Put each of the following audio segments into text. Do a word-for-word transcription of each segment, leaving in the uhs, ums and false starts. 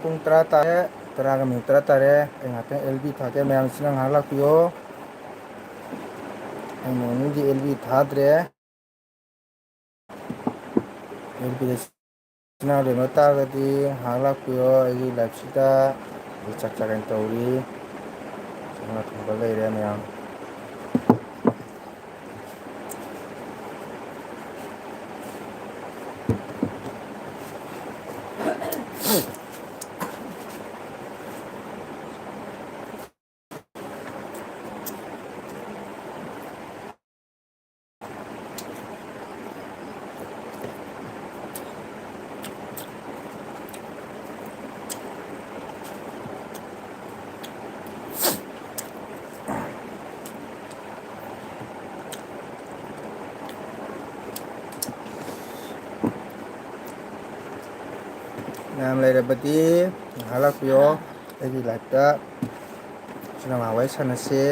ꯄꯨꯡ ꯇꯔꯥ ꯇꯥꯔꯦ, ꯇꯔꯥꯒ ꯃꯤꯅꯤꯠ ꯇꯔꯥ ꯇꯥꯔꯦ꯫ ꯑꯩ ꯉꯥꯛꯇꯪ ꯑꯦꯜ ꯕꯤ ꯊꯥꯒꯦ, ꯃꯌꯥꯝꯁꯤꯅ ꯉꯥꯏꯍꯥꯛ ꯂꯥꯛꯄꯤꯌꯣ꯫ ꯑꯩ ꯃꯣꯔꯅꯤꯡꯒꯤ ꯑꯦꯜ ꯕꯤ ꯊꯥꯗ꯭ꯔꯦ꯫ ꯑꯦꯜ ꯕꯤꯗ ꯁꯤꯅ ꯀꯩꯅꯣ ꯇꯥꯔꯒꯗꯤ ꯉꯥꯏꯍꯥꯛ ꯂꯥꯛꯄꯤꯌꯣ꯫ ꯑꯩꯒꯤ ꯂꯥꯏꯐꯁꯤꯗ ꯑꯩ ꯆꯥꯛ ꯆꯥꯛ ꯀꯩꯅꯣ ꯇꯧꯔꯤ꯫ ꯆꯥꯛ ꯊꯣꯡꯕ ꯂꯩꯔꯦ ꯃꯌꯥꯝ꯫ ꯃꯌꯥꯝ ꯂꯩꯔꯕꯗꯤ ꯉꯥꯏꯍꯥꯛ ꯂꯥꯛꯄꯤꯌꯣ ꯑꯩꯒꯤ ꯂꯥꯏꯐꯇ꯫ ꯁꯤꯅꯦꯃꯥ ꯋꯥꯔꯤ ꯁꯥꯟꯅꯁꯤ꯫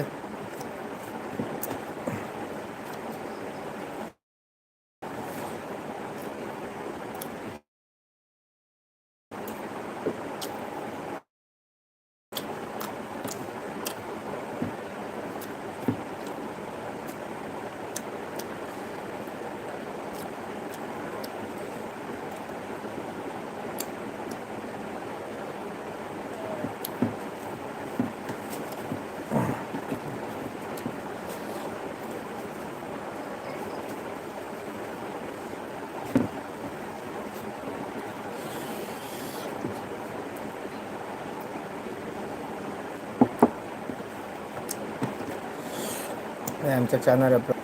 ꯃꯌꯥꯝ ꯆꯥꯛ ꯆꯥꯅꯔꯕ꯭ꯔꯣ?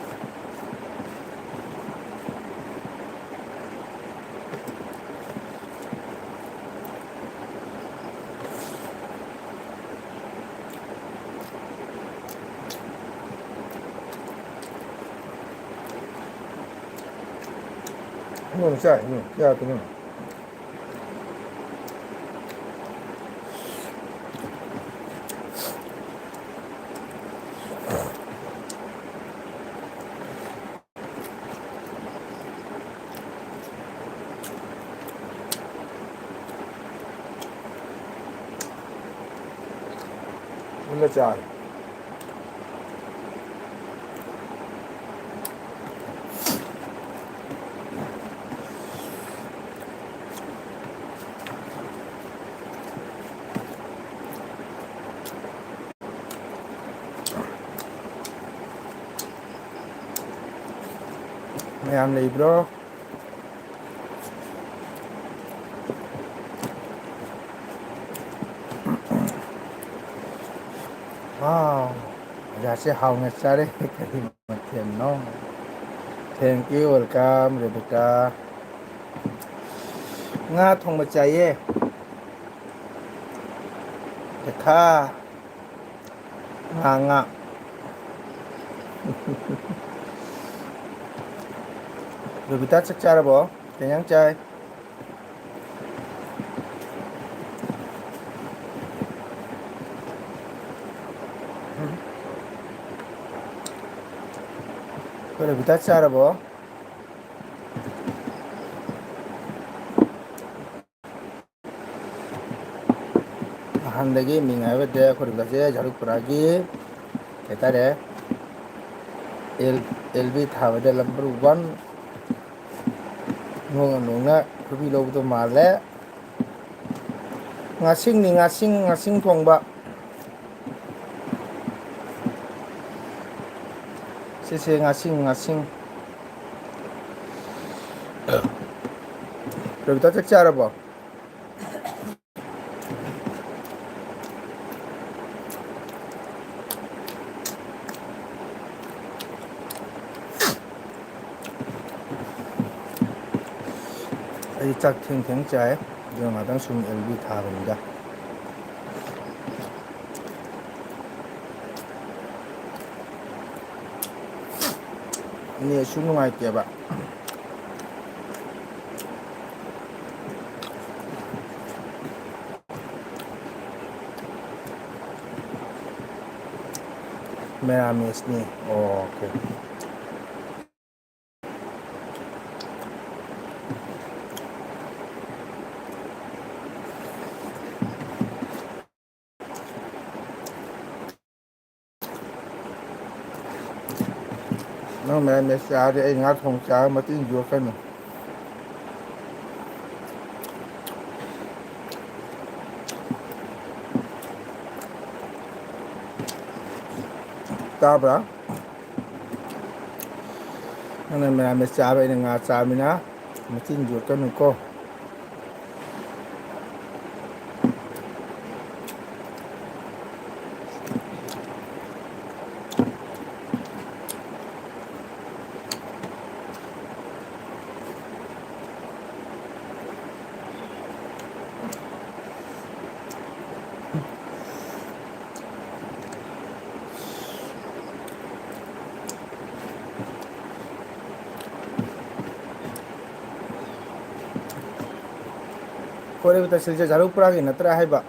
ꯆꯥꯔꯦ꯫ ꯃꯌꯥꯝ ꯂꯩꯕ꯭ꯔꯣ? ꯋꯥꯎ, ꯑꯣꯖꯥꯁꯦ ꯍꯥꯎꯅ ꯆꯥꯔꯦ꯫ ꯀꯔꯤ ꯃꯊꯦꯜꯅꯣ? Thank you, welcome, Rebika. ꯉꯥ ꯊꯣꯡꯕ ꯆꯥꯏꯌꯦ꯫ ꯄꯩꯈꯥ꯫ ꯉꯥ, ꯉꯥ꯫ ꯔꯣꯕꯤꯇꯥ, ꯆꯥꯛ ꯆꯥꯔꯕꯣ? ꯀꯩ ꯏꯟꯖꯥꯡ ꯆꯥꯏ? ꯔꯣꯕꯤꯇꯥ, ꯆꯥꯔꯕꯣ? ꯑꯍꯥꯟꯕꯗꯒꯤ ꯃꯤꯡ ꯍꯥꯏꯕꯗ ꯑꯩꯈꯣꯏ ꯔꯣꯕꯤꯇꯥꯁꯦ ꯖꯥꯔꯨꯛꯄꯨꯔꯥꯒꯤ ꯀꯩ ꯍꯥꯏꯇꯥꯔꯦ, ꯑꯦꯜ, ꯑꯦꯜ ꯕꯤ ꯊꯥꯕꯗ number one꯫ ꯅꯣꯡꯅ ꯅꯣꯡꯅ ꯈꯨꯕꯤ ꯂꯧꯕꯗꯣ ꯃꯥꯜꯂꯦ꯫ ꯉꯥꯁꯤꯡꯅꯤ, ꯉꯥꯁꯤꯡ, ꯉꯥꯁꯤꯡ ꯊꯣꯡꯕ꯫ ꯁꯤꯁꯦ ꯉꯥꯁꯤꯡ, ꯉꯥꯁꯤꯡ꯫ ꯔꯣꯕꯤꯇꯥ, ꯆꯥꯛ ꯆꯥꯔꯕꯣ? ꯑꯩ ꯆꯥꯛ ꯊꯦꯡ ꯊꯦꯡ ꯆꯥꯏ, ꯑꯗꯨꯅ ꯉꯥꯛꯇꯪ ꯁꯨꯝ ꯑꯦꯜ ꯕꯤ ꯊꯥꯕꯅꯤꯗ꯫ ꯅꯦꯠꯁꯨ ꯅꯨꯡꯉꯥꯏꯇꯦꯕ꯫ ꯃꯦꯔꯥꯃꯦꯁꯅꯤ꯫ ꯑꯣꯀꯦ꯫ ꯅꯪ ꯃꯦꯔꯥꯃꯦꯁ ꯆꯥꯔꯗꯤ ꯑꯩ ꯉꯥ ꯊꯣꯡ ꯆꯥꯔ ꯃꯇꯤꯟ ꯌꯣꯠꯀꯅꯨ꯫ ꯇꯥꯕ꯭ꯔꯥ? ꯅꯪꯅ ꯃꯦꯔꯥꯃꯦꯁ ꯆꯥꯕ, ꯑꯩꯅ ꯉꯥ ꯆꯥꯕꯅꯤꯅ ꯃꯇꯤꯟ ꯌꯣꯠꯀꯅꯨꯀꯣ꯫ ꯀꯣꯏꯔꯤꯕ ꯇꯁꯤꯜꯁꯦ ꯖꯥꯔꯨ ꯄꯨꯔꯥꯒꯤ ꯅꯠꯇ꯭ꯔꯥ ꯍꯥꯏꯕ?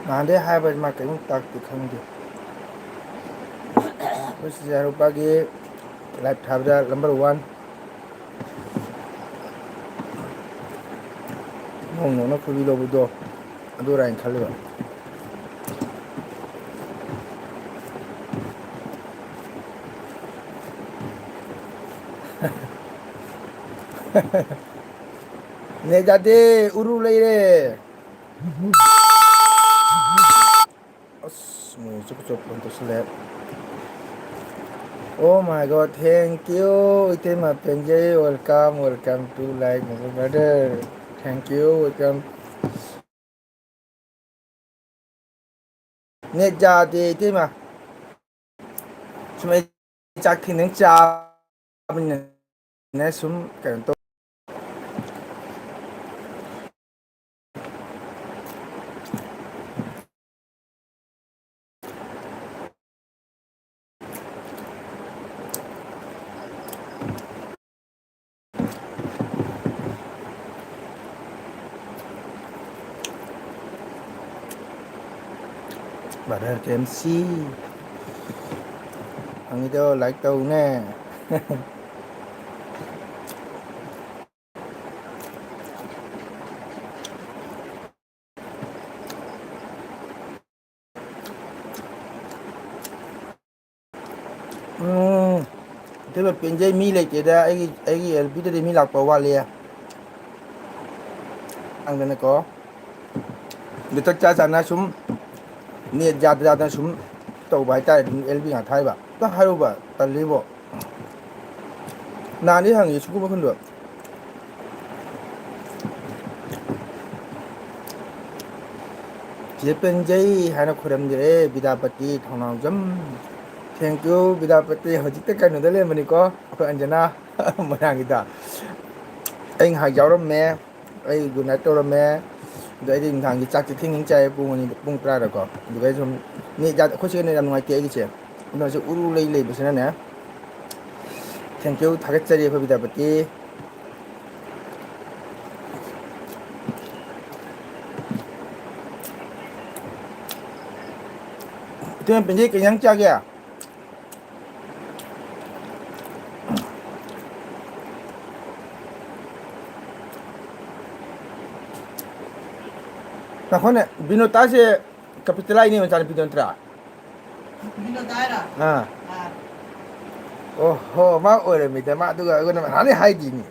ꯅꯍꯥꯟꯗꯩ ꯍꯥꯏꯕ ꯃꯥ ꯀꯔꯤꯝ ꯇꯥꯛꯇꯦ, ꯈꯪꯗꯦ꯫ ꯑꯩꯈꯣꯏ ꯁꯤ ꯖꯥꯔꯨ ꯄꯨꯔꯥꯒꯤ ꯂꯥꯏꯞ ꯊꯥꯕꯗ ꯅꯝꯕꯔ ꯋꯥꯟ꯫ ꯅꯣꯡ ꯅꯣꯡꯅ ꯈꯨꯕꯤ ꯂꯧꯕꯗꯣ ꯑꯗꯨ ꯔꯥꯏꯅ ꯈꯜꯂꯤꯕ꯫ ꯅꯦꯠ ꯌꯥꯗꯦ, ꯎꯔꯨ ꯂꯩꯔꯦ꯫ ꯑꯁ, ꯃꯣꯏ ꯆꯨꯞ ꯆꯨꯞ ꯐꯣꯟ ꯇꯧꯁꯜꯂꯦ꯫ Oh my God, thank you, ꯏꯇꯩꯃ ꯄꯦꯟꯖꯩ, welcome, welcome to like my brother, thank you, welcome꯫ Net ꯌꯥꯗꯦ ꯏꯇꯩꯃ꯫ ꯁꯨꯝ ꯑꯩ ꯆꯥꯛ ꯊꯦꯡꯅ ꯆꯥꯕꯅꯤꯅꯅꯦ, ꯁꯨꯝ ꯀꯩꯅꯣ ꯇꯧ꯫ ꯕ꯭ꯔꯗꯔ ꯀꯦ ꯑꯦꯝ ꯁꯤ ꯐꯪꯉꯤꯗꯣ ꯂꯥꯏꯛ ꯇꯧꯅꯦ꯫ ꯎꯝ, ꯁꯤꯃ ꯄꯦꯟꯖꯩ, ꯃꯤ ꯂꯩꯇꯦꯗ꯫ ꯑꯩꯒꯤ, ꯑꯩꯒꯤ ꯑꯦꯜ ꯄꯤꯗꯗꯤ ꯃꯤ ꯂꯥꯛꯄ ꯋꯥꯠꯂꯤ꯫ ꯈꯪꯗꯅꯀꯣ꯫ ꯑꯗꯨ ꯆꯥꯛ ꯆꯥ ꯆꯥꯅ ꯁꯨꯝ ꯅꯦꯠ ꯌꯥꯗ ꯌꯥꯗꯅ ꯁꯨꯝ ꯇꯧꯕ ꯍꯥꯏꯇꯥꯔꯦ꯫ ꯑꯗꯨꯝ ꯑꯦꯜ ꯕꯤ ꯉꯥꯛ ꯊꯥꯏꯕ꯫ ꯈꯤꯇꯪ ꯍꯥꯏꯔꯨꯕ ꯇꯜꯂꯤꯕꯣ꯫ ꯅꯍꯥꯟꯗꯤ ꯍꯪꯉꯤ ꯁꯨꯀꯨ ꯃꯈꯨꯟꯗꯣ꯫ ꯆꯦ ꯄꯦꯟꯖꯩ ꯍꯥꯏꯅ ꯈꯣꯏꯔꯝꯖꯔꯦ, ꯕꯤꯗ꯭ꯌꯥꯄꯇꯤ ꯊꯧꯅꯥꯎꯖꯝ꯫ Thank you, Bidyapati. ꯍꯧꯖꯤꯛꯇ ꯀꯩꯅꯣꯗ ꯂꯩꯔꯝꯕꯅꯤꯀꯣ, ꯑꯩꯈꯣꯏ ꯑꯟꯖꯅꯥ ꯃꯣꯏꯔꯥꯡꯒꯤꯗ꯫ ꯑꯩ ꯉꯥꯏꯍꯥꯛ ꯌꯥꯎꯔꯝꯃꯦ, ꯑꯩ good night ꯇꯧꯔꯝꯃꯦ꯫ ꯑꯗꯣ ꯑꯩꯗꯤ ꯅꯨꯡꯗꯥꯡꯒꯤ ꯆꯥꯛꯁꯦ ꯊꯦꯡ ꯊꯦꯡ ꯆꯥꯏꯌꯦ, ꯄꯨꯡ ꯑꯅꯤ, ꯄꯨꯡ ꯇꯔꯥꯗꯀꯣ꯫ ꯑꯗꯨꯒ ꯑꯩ ꯁꯨꯝ ꯅꯦꯠ ꯌꯥ-, ꯑꯩꯈꯣꯏ ꯁꯤꯒ ꯅꯦꯠ ꯌꯥꯝ ꯅꯨꯡꯉꯥꯏꯇꯦ ꯑꯩꯒꯤꯁꯦ꯫ ꯑꯗꯨꯅꯁꯨ ꯎꯔꯨ ꯂꯩ ꯂꯩꯕꯁꯤꯅꯅꯦ꯫ Thank you, ꯊꯥꯒꯠꯆꯔꯤ ꯑꯩꯈꯣꯏ ꯕꯤꯗ꯭ꯌꯥꯄꯇꯤ꯫ ꯏꯇꯩꯃ ꯄꯦꯟꯖꯩ, ꯀꯩ ꯏꯟꯖꯥꯡ ꯆꯥꯒꯦ? ꯉꯥꯏꯈꯣꯅꯦ, ꯕꯤꯅꯣꯇꯥꯁꯦ ꯀꯄꯤꯇꯂꯥꯏꯅꯦ ꯃꯆꯥꯅꯨꯄꯤꯗꯣ ꯅꯠꯇ꯭ꯔꯥ? ꯕꯤꯅꯣꯇꯥ ꯍꯥꯏꯔꯣ? ꯑꯥ꯫ ꯑꯥ꯫ ꯑꯣꯍꯣ, ꯃꯥ ꯑꯣꯏꯔꯝꯃꯤꯗ꯫ ꯃꯥ ꯑꯗꯨꯒ ꯑꯩꯉꯣꯟꯗ ꯅꯍꯥꯟꯗꯩ ꯍꯥꯏꯗꯤꯅꯤ꯫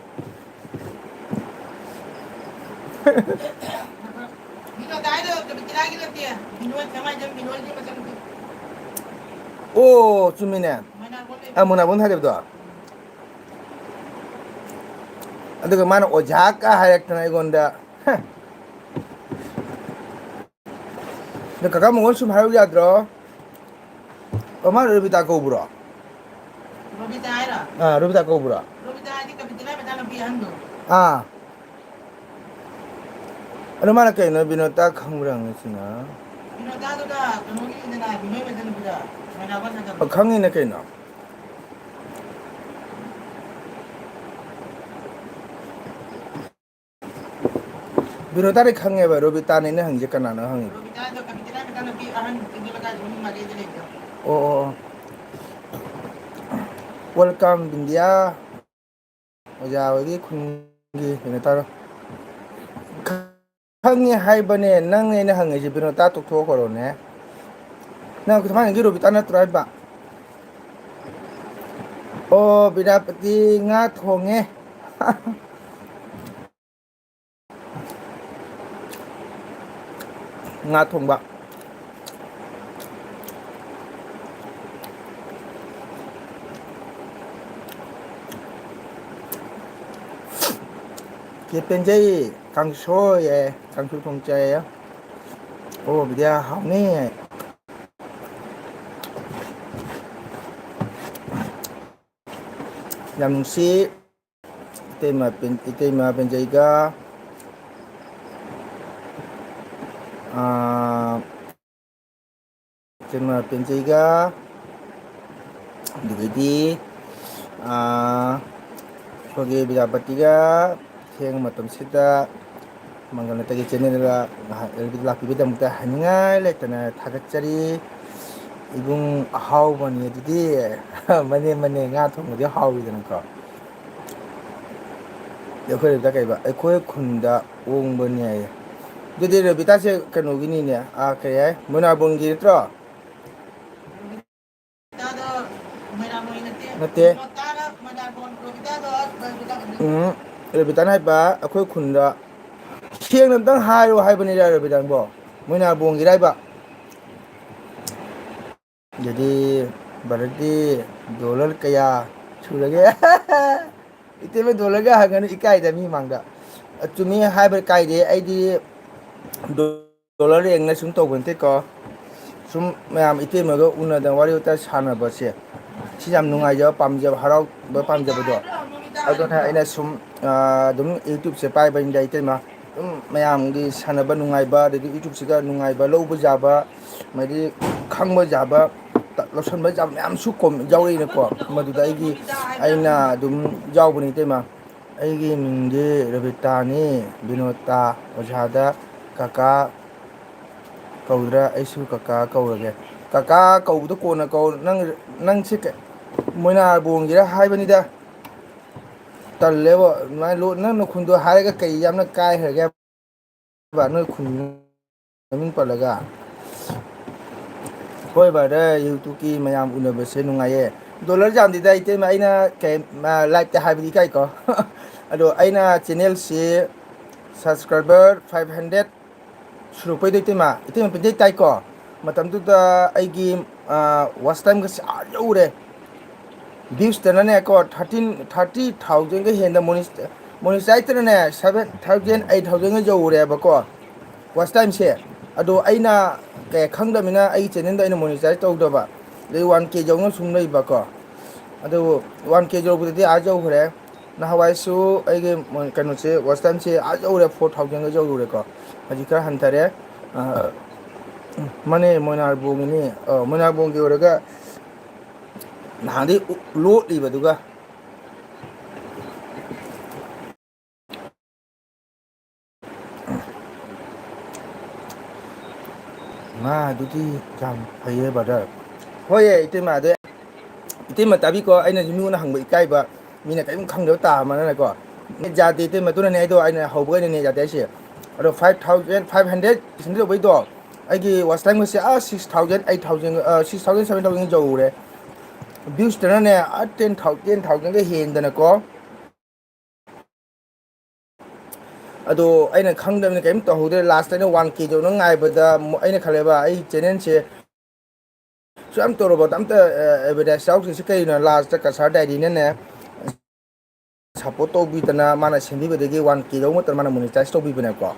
ꯕꯤꯅꯣꯇꯥ ꯍꯥꯏꯗꯣ ꯀꯕꯤꯇꯤꯅꯥꯒꯤ ꯅꯠꯇꯦ꯫ ꯕꯤꯅꯣꯏ ꯊꯦꯡꯃꯥꯏꯖꯝ ꯕꯤꯅꯣꯏꯒꯤ ꯃꯆꯟꯅꯨꯄꯤ꯫ ꯑꯣ, ꯆꯨꯝꯃꯤꯅꯦ꯫ ꯃꯣꯏꯅꯥꯒꯣꯟ ꯂꯩꯕ꯫ ꯑ, ꯃꯣꯅꯥꯒꯣꯟ ꯍꯥꯏꯗꯕꯗꯣ꯫ ꯑꯗꯨꯒ ꯃꯥꯅ ꯑꯣꯖꯥꯒ ꯍꯥꯏꯔꯛꯇꯅ ꯑꯩꯉꯣꯟꯗ꯫ ꯍ꯫ ꯑꯗꯣ ꯀꯀꯥ ꯃꯉꯣꯟ ꯁꯨꯝ ꯍꯥꯏꯔꯨ ꯌꯥꯗ꯭ꯔꯣ? ꯑꯣ, ꯃꯥ ꯔꯣꯕꯤꯇꯥ ꯀꯧꯕ꯭ꯔꯣ? ꯔꯣꯕꯤꯇꯥ ꯍꯥꯏꯔꯣ? ꯑꯥ, ꯔꯣꯕꯤꯇꯥ ꯀꯧꯕ꯭ꯔꯣ? ꯔꯣꯕꯤꯇꯥ ꯍꯥꯏꯗꯤ ꯀꯕꯤꯇꯤꯅꯥ ꯃꯆꯥꯅꯨꯄꯤ ꯑꯍꯟꯗꯣ꯫ ꯑꯥ꯫ ꯑꯗꯣ ꯃꯥꯅ ꯀꯩꯅꯣ ꯕꯤꯅꯣꯇꯥ ꯈꯪꯕ꯭ꯔꯥ ꯍꯪꯉꯤꯁꯤꯅ? ꯕꯤꯅꯣꯇꯥꯗꯨꯅ ꯀꯩꯅꯣꯒꯤꯅꯤꯗꯅ, ꯕꯤꯅꯣꯏ ꯃꯆꯟꯅꯨꯄꯤꯗꯣ, ꯃꯣꯏꯅꯥꯒꯣꯟ ꯅꯠꯇꯕ꯫ ꯑꯣ, ꯈꯪꯉꯤꯅ ꯀꯩꯅꯣ꯫ ꯕꯤꯅꯣꯇꯥꯗꯤ ꯈꯪꯉꯦꯕ, ꯔꯣꯕꯤꯇꯥꯅꯦ ꯑꯩꯅ ꯍꯪꯉꯤꯁꯦ ꯀꯅꯥꯅꯣ ꯍꯪꯉꯤꯗꯣ꯫ ꯔꯣꯕꯤꯇꯥꯗꯣ ꯀꯕꯤꯇꯤꯅꯥ ꯃꯆꯥꯅꯨꯄꯤ ꯑꯍꯟ ꯇꯤꯟꯖꯣ ꯂꯩꯀꯥꯏ ꯁꯣꯝ ꯃꯥꯏꯀꯩꯗ ꯂꯩꯕꯗꯣ꯫ ꯑꯣ, ꯑꯣ, ꯑꯣ꯫ Welcome, ꯕꯤꯟꯗꯤꯌꯥ꯫ ꯑꯣꯖꯥ ꯍꯣꯏꯒꯤ ꯈꯨꯟꯒꯤ ꯀꯩꯅꯣ ꯇꯧꯔꯣ꯫ ꯈꯪꯉꯦ ꯍꯥꯏꯕꯅꯦ, ꯅꯪꯅꯦ ꯑꯩꯅ ꯍꯪꯉꯤꯁꯦ, ꯕꯤꯅꯣꯇꯥ ꯇꯣꯛꯊꯣꯛꯈ꯭ꯔꯣꯅꯦ꯫ ꯅꯪ ꯊꯥꯏꯅꯒꯤ ꯔꯣꯕꯤꯇꯥ ꯅꯠꯇ꯭ꯔꯣ ꯍꯥꯏꯕ? ꯑꯣ, ꯕꯤꯗ꯭ꯌꯥꯄꯇꯤ ꯉꯥ ꯊꯣꯡꯉꯦ꯫ ꯉꯥ ꯊꯣꯡꯕ꯫ ꯆꯦ ꯄꯦꯟꯖꯩ, ꯀꯥꯡꯁꯣꯏ ꯍꯥꯏ, ꯀꯥꯡꯁꯣꯏ ꯊꯣꯡ ꯆꯥꯏꯌꯦ꯫ ꯑꯣ, ꯕꯤꯗ꯭ꯌꯥ, ꯍꯥꯎꯅꯤ꯫ ꯌꯥꯝ ꯅꯨꯡꯁꯤ꯫ ꯏꯇꯩꯃ ꯄꯦꯟ-, ꯏꯇꯩꯃ ꯄꯦꯟꯖꯩꯒ, ꯑꯥ, ꯏꯇꯩꯃ ꯄꯦꯟꯖꯩꯒ, ꯑꯗꯨꯗꯒꯤꯗꯤ, ꯑꯥ, ꯑꯩꯈꯣꯏꯒꯤ ꯕꯤꯗ꯭ꯌꯥꯄꯇꯤꯒ ꯊꯦꯡꯕ ꯃꯇꯝꯁꯤꯗ ꯃꯪꯒꯜ ꯅꯠꯇꯒꯤ ꯆꯦꯅꯦꯜꯗ ꯉꯥꯏꯍꯥꯛ ꯂꯥꯛꯄꯤꯕꯒꯤꯗꯃꯛꯇ ꯍꯥꯏꯅꯤꯡꯉꯥꯏ ꯂꯩꯇꯅ ꯊꯥꯒꯠꯆꯔꯤ꯫ ꯏꯕꯨꯡ ꯑꯍꯥꯎꯕꯅꯤ ꯑꯗꯨꯗꯤ꯫ ꯃꯅꯦ, ꯃꯅꯦ, ꯉꯥ ꯊꯣꯡꯕꯗꯤ ꯍꯥꯎꯋꯤꯗꯅꯀꯣ꯫ ꯑꯩꯈꯣꯏ ꯔꯦꯕꯤꯇꯥ ꯀꯩꯕ? ꯑꯩꯈꯣꯏ ꯈꯨꯟꯗ ꯑꯣꯡꯕꯅꯤ ꯍꯥꯏꯌꯦ꯫ ꯑꯗꯨꯗꯤ ꯔꯦꯕꯤꯇꯥꯁꯦ ꯀꯩꯅꯣꯒꯤꯅꯤꯅꯦ, ꯑꯥ, ꯀꯩ ꯍꯥꯏ? ꯃꯣꯏꯅꯥꯕꯣꯟꯒꯤ ꯅꯠꯇ꯭ꯔꯣ? ꯅꯠꯇꯦ꯫ ꯎꯝ, ꯔꯦꯕꯤꯇꯥꯅ ꯍꯥꯏꯕ ꯑꯩꯈꯣꯏ ꯈꯨꯟꯗ ꯁꯦꯡꯅ ꯑꯝꯇꯪ ꯍꯥꯏꯌꯣ ꯍꯥꯏꯕꯅꯤꯗ ꯔꯦꯕꯤꯇꯥ ꯅꯪꯕꯣ꯫ ꯃꯣꯏꯅꯥꯕꯣꯟꯒꯤꯔ ꯍꯥꯏꯕ? ꯑꯗꯨꯗꯤ ꯚꯥꯔꯠꯇꯤ ꯗꯣꯂꯔ ꯀꯌꯥ ꯁꯨꯔꯒꯦ? ꯏꯇꯩꯃ ꯗꯣꯂꯔꯒ ꯍꯪꯒꯅꯨ, ꯏꯀꯥꯏꯗ ꯃꯤ ꯃꯥꯡꯗ꯫ ꯑ, ꯆꯨꯝꯃꯤ ꯍꯥꯏꯕ ꯀꯥꯏꯗꯦ꯫ ꯑꯩꯗꯤ ꯗꯣ-, ꯗꯣꯂꯔ ꯌꯦꯡꯅ ꯁꯨꯝ ꯇꯧꯕ ꯅꯠꯇꯦꯀꯣ꯫ ꯁꯨꯝ ꯃꯌꯥꯝ ꯏꯇꯩꯃꯒ ꯎꯅꯗꯅ ꯋꯥꯔꯤ ꯋꯥꯇꯥꯏ ꯁꯥꯟꯅꯕꯁꯦ, ꯁꯤ ꯌꯥꯝ ꯅꯨꯡꯉꯥꯏꯖꯕ, ꯄꯥꯝꯖꯕ, ꯍꯔꯥꯎꯕ, ꯄꯥꯝꯖꯕꯗꯣ꯫ ꯑꯗꯨꯅ ꯑꯩꯅ ꯁꯨꯝ, ꯑ, ꯑꯗꯨꯝ YouTubeꯁꯦ ꯄꯥꯏꯕꯅꯤꯗ ꯏꯇꯩꯃ꯫ ꯑꯗꯨꯝ ꯃꯌꯥꯝꯒꯤ ꯁꯥꯟꯅꯕ ꯅꯨꯡꯉꯥꯏꯕ, ꯑꯗꯒꯤ YouTubeꯁꯤꯒ ꯅꯨꯡꯉꯥꯏꯕ, ꯂꯧꯕ ꯌꯥꯕ, ꯃꯗꯤ ꯈꯪꯕ ꯌꯥꯕ, ꯇ-, ꯂꯧꯁꯟꯕ ꯌꯥꯕ ꯃꯌꯥꯝꯁꯨ ꯀꯣꯝ-, ꯌꯥꯎꯔꯛꯏꯅꯀꯣ꯫ ꯃꯗꯨꯗ ꯑꯩꯒꯤ, ꯑꯩꯅ ꯑꯗꯨꯝ ꯌꯥꯎꯕꯅꯤ ꯏꯇꯩꯃ꯫ ꯑꯩꯒꯤ ꯃꯤꯡꯗꯤ ꯔꯕꯤꯇꯥꯅꯤ, ꯕꯤꯅꯣꯇꯥ꯫ ꯑꯣꯖꯥꯗ ꯀꯀꯥ ꯀꯧꯗ꯭ꯔꯥ? ꯑꯩꯁꯨ ꯀꯀꯥ ꯀꯧꯔꯒꯦ꯫ ꯀꯀꯥ ꯀꯧꯕꯗꯣ ꯀꯣꯟꯅ ꯀꯧ꯫ ꯅꯪ, ꯅꯪꯁꯦ ꯀ-, ꯃꯣꯏꯅꯥꯕꯣꯡꯒꯤꯔ ꯍꯥꯏꯕꯅꯤꯗ꯫ ꯇꯜꯂꯦꯕꯣ, ꯑꯗꯨꯃꯥꯏꯅ ꯂꯣ-, ꯅꯪ ꯅꯈꯨꯟꯗꯣ ꯍꯥꯏꯔꯒ ꯀꯩ ꯌꯥꯝꯅ ꯀꯥꯏꯈ꯭ꯔꯒꯦ ꯍꯥꯏꯕ? ꯅꯣꯏ ꯈꯨꯟ ꯃꯃꯤꯡ ꯄꯜꯂꯒ꯫ ꯍꯣꯏ brother, YouTubeꯀꯤ ꯃꯌꯥꯝ ꯎꯅꯕꯁꯦ ꯅꯨꯡꯉꯥꯏꯌꯦ꯫ ꯗꯣꯂꯔ ꯌꯥꯝꯗꯦꯗ ꯏꯇꯩꯃ, ꯑꯩꯅ ꯀꯩ, ꯑ, ꯂꯥꯏꯞꯇ ꯍꯥꯏꯕꯗꯤ ꯏꯀꯥꯏꯀꯣ꯫ ꯑꯗꯣ ꯑꯩꯅ ꯆꯦꯅꯦꯜꯁꯤ ꯁꯕꯁꯀ꯭ꯔꯥꯏꯕꯔ ꯐꯥꯏꯚ ꯍꯟꯗ꯭ꯔꯦꯠ ꯁꯨꯔꯛꯄꯩꯗꯣ ꯏꯇꯩꯃ, ꯏꯇꯩꯃ ꯄꯦꯟꯖꯩ ꯇꯥꯏꯀꯣ꯫ ꯃꯇꯝꯗꯨꯗ ꯑꯩꯒꯤ, ꯑ, ꯋꯥꯆ ꯇꯥꯏꯝꯒꯁꯦ ꯑꯥ ꯌꯧꯔꯦ꯫ ꯚ꯭ꯌꯨꯁꯇꯅꯅꯦꯀꯣ, ꯊꯥꯔꯇꯤꯟ, ꯊꯥꯔꯇꯤ ꯊꯥꯎꯖꯟꯒ ꯍꯦꯟꯗ ꯃꯣꯅꯤꯁ-, ꯃꯣꯅꯤꯁꯥꯏꯠꯇꯅꯅꯦ, ꯁꯚꯦꯟ ꯊꯥꯎꯖꯟ, ꯑꯩꯠ ꯊꯥꯎꯖꯟꯒ ꯌꯧꯔꯦꯕꯀꯣ꯫ ꯋꯥꯆ ꯇꯥꯏꯝꯁꯦ꯫ ꯑꯗꯣ ꯑꯩꯅ ꯀꯩ ꯈꯪꯗꯕꯅꯤꯅ ꯑꯩꯒꯤ ꯆꯦꯅꯦꯜꯗ ꯑꯩꯅ ꯃꯣꯅꯤꯇꯥꯏꯁ ꯇꯧꯗꯕ꯫ ꯑꯗꯩ ꯋꯥꯟ ꯀꯦ ꯌꯧꯅ ꯁꯨꯝ ꯂꯩꯕꯀꯣ꯫ ꯑꯗꯨ ꯋꯥꯟ ꯀꯦ ꯌꯧꯕꯗꯗꯤ ꯑꯥ ꯌꯧꯈ꯭ꯔꯦ꯫ ꯅꯍꯥꯟꯋꯥꯏꯁꯨ ꯑꯩꯒꯤ ꯃꯣ-, ꯀꯩꯅꯣꯁꯦ, ꯋꯥꯆ ꯇꯥꯏꯝꯁꯦ ꯑꯥ ꯌꯧꯔꯦ, ꯐꯣꯔ ꯊꯥꯎꯖꯟꯒ ꯌꯧꯔꯨꯔꯦꯀꯣ꯫ ꯍꯧꯖꯤꯛ ꯈꯔ ꯍꯟꯊꯔꯦ꯫ ꯑ, ꯃꯥꯅꯦ, ꯃꯣꯏꯅꯥꯔꯕꯣꯡꯒꯤꯅꯤ꯫ ꯑ, ꯃꯣꯏꯅꯥꯔꯕꯣꯡꯒꯤ ꯑꯣꯏꯔꯒ ꯅꯍꯥꯟꯗꯩ ꯎ-, ꯂꯣꯠꯂꯤꯕꯗꯨꯒ꯫ ꯃꯥ, ꯑꯗꯨꯗꯤ ꯌꯥꯝ ꯐꯩꯌꯦ, ꯕ꯭ꯔꯗꯔ꯫ ꯍꯣꯏꯌꯦ, ꯏꯇꯩꯃ, ꯑꯗꯩ ꯏꯇꯩꯃ ꯇꯥꯕꯤꯀꯣ, ꯑꯩꯅꯁꯨ ꯃꯤꯉꯣꯟꯗ ꯍꯪꯕ ꯏꯀꯥꯏꯕ, ꯃꯤꯅ ꯀꯔꯤꯝ ꯈꯪꯗꯕ ꯇꯥꯃꯅꯀꯣ꯫ ꯅꯦꯠ ꯌꯥꯗꯦ, ꯏꯇꯩꯃ, ꯑꯗꯨꯅꯅꯦ ꯑꯩꯗꯣ ꯑꯩꯅ ꯍꯧꯕꯒꯅꯦ ꯅꯦꯠ ꯌꯥꯗꯦ ꯍꯥꯏꯁꯦ꯫ ꯑꯗꯣ ꯐꯥꯏꯚ ꯊꯥꯎꯖꯟ ꯐꯥꯏꯚ ꯍꯟꯗ꯭ꯔꯦꯠ ꯁꯟꯗ꯭ꯔꯦꯠ ꯇꯧꯕꯩꯗꯣ, ꯑꯩꯒꯤ ꯋꯥꯆ ꯇꯥꯏꯝꯒꯁꯦ, ꯑꯥ, ꯁꯤꯛꯁ ꯊꯥꯎꯖꯟ, ꯑꯩꯠ ꯊꯥꯎꯖꯟ, ꯑ, ꯁꯤꯛꯁ ꯊꯥꯎꯖꯟ, ꯁꯚꯦꯟ ꯊꯥꯎꯖꯟ ꯌꯧꯔꯦ꯫ ꯚ꯭ꯌꯨꯁꯇꯅꯅꯦ, ꯑꯥ, ꯇꯦꯟ ꯊꯥꯎ-, ꯇꯦꯟ ꯊꯥꯎꯖꯟꯒ ꯍꯦꯟꯗꯅꯀꯣ꯫ ꯑꯗꯣ ꯑꯩꯅ ꯈꯪꯗꯕꯅꯤꯅ ꯀꯔꯤꯝ ꯇꯧꯍꯧꯗ꯭ꯔꯦ꯫ ꯂꯥꯁꯇ ꯑꯩꯅ ꯋꯥꯟ ꯀꯦ ꯌꯧꯅ ꯉꯥꯏꯕꯗ ꯃꯣ-, ꯑꯩꯅ ꯈꯜꯂꯦꯕ, ꯑꯩ ꯆꯦꯅꯦꯜꯁꯦ ꯁꯨꯛꯌꯥꯝ ꯇꯧꯔꯕ ꯑꯝꯇ, ꯑ, ꯑꯦꯗꯚꯔꯇꯥꯏꯁ ꯌꯥꯎꯗ꯭ꯔꯤꯁꯦ ꯀꯩꯅꯣ? ꯂꯥꯁꯇ ꯀꯁꯥꯔ ꯗꯥꯏꯔꯤꯅꯅꯦ ꯁꯞꯄꯣꯔꯠ ꯇꯧꯕꯤꯗꯅ ꯃꯥꯅ ꯁꯦꯝꯕꯤꯕꯗꯒꯤ ꯋꯥꯟ ꯀꯦ ꯌꯧꯕ ꯃꯇꯝꯗ ꯃꯥꯅ ꯃꯣꯅꯤꯇꯥꯏꯁ ꯇꯧꯕꯤꯕꯅꯦꯕꯀꯣ꯫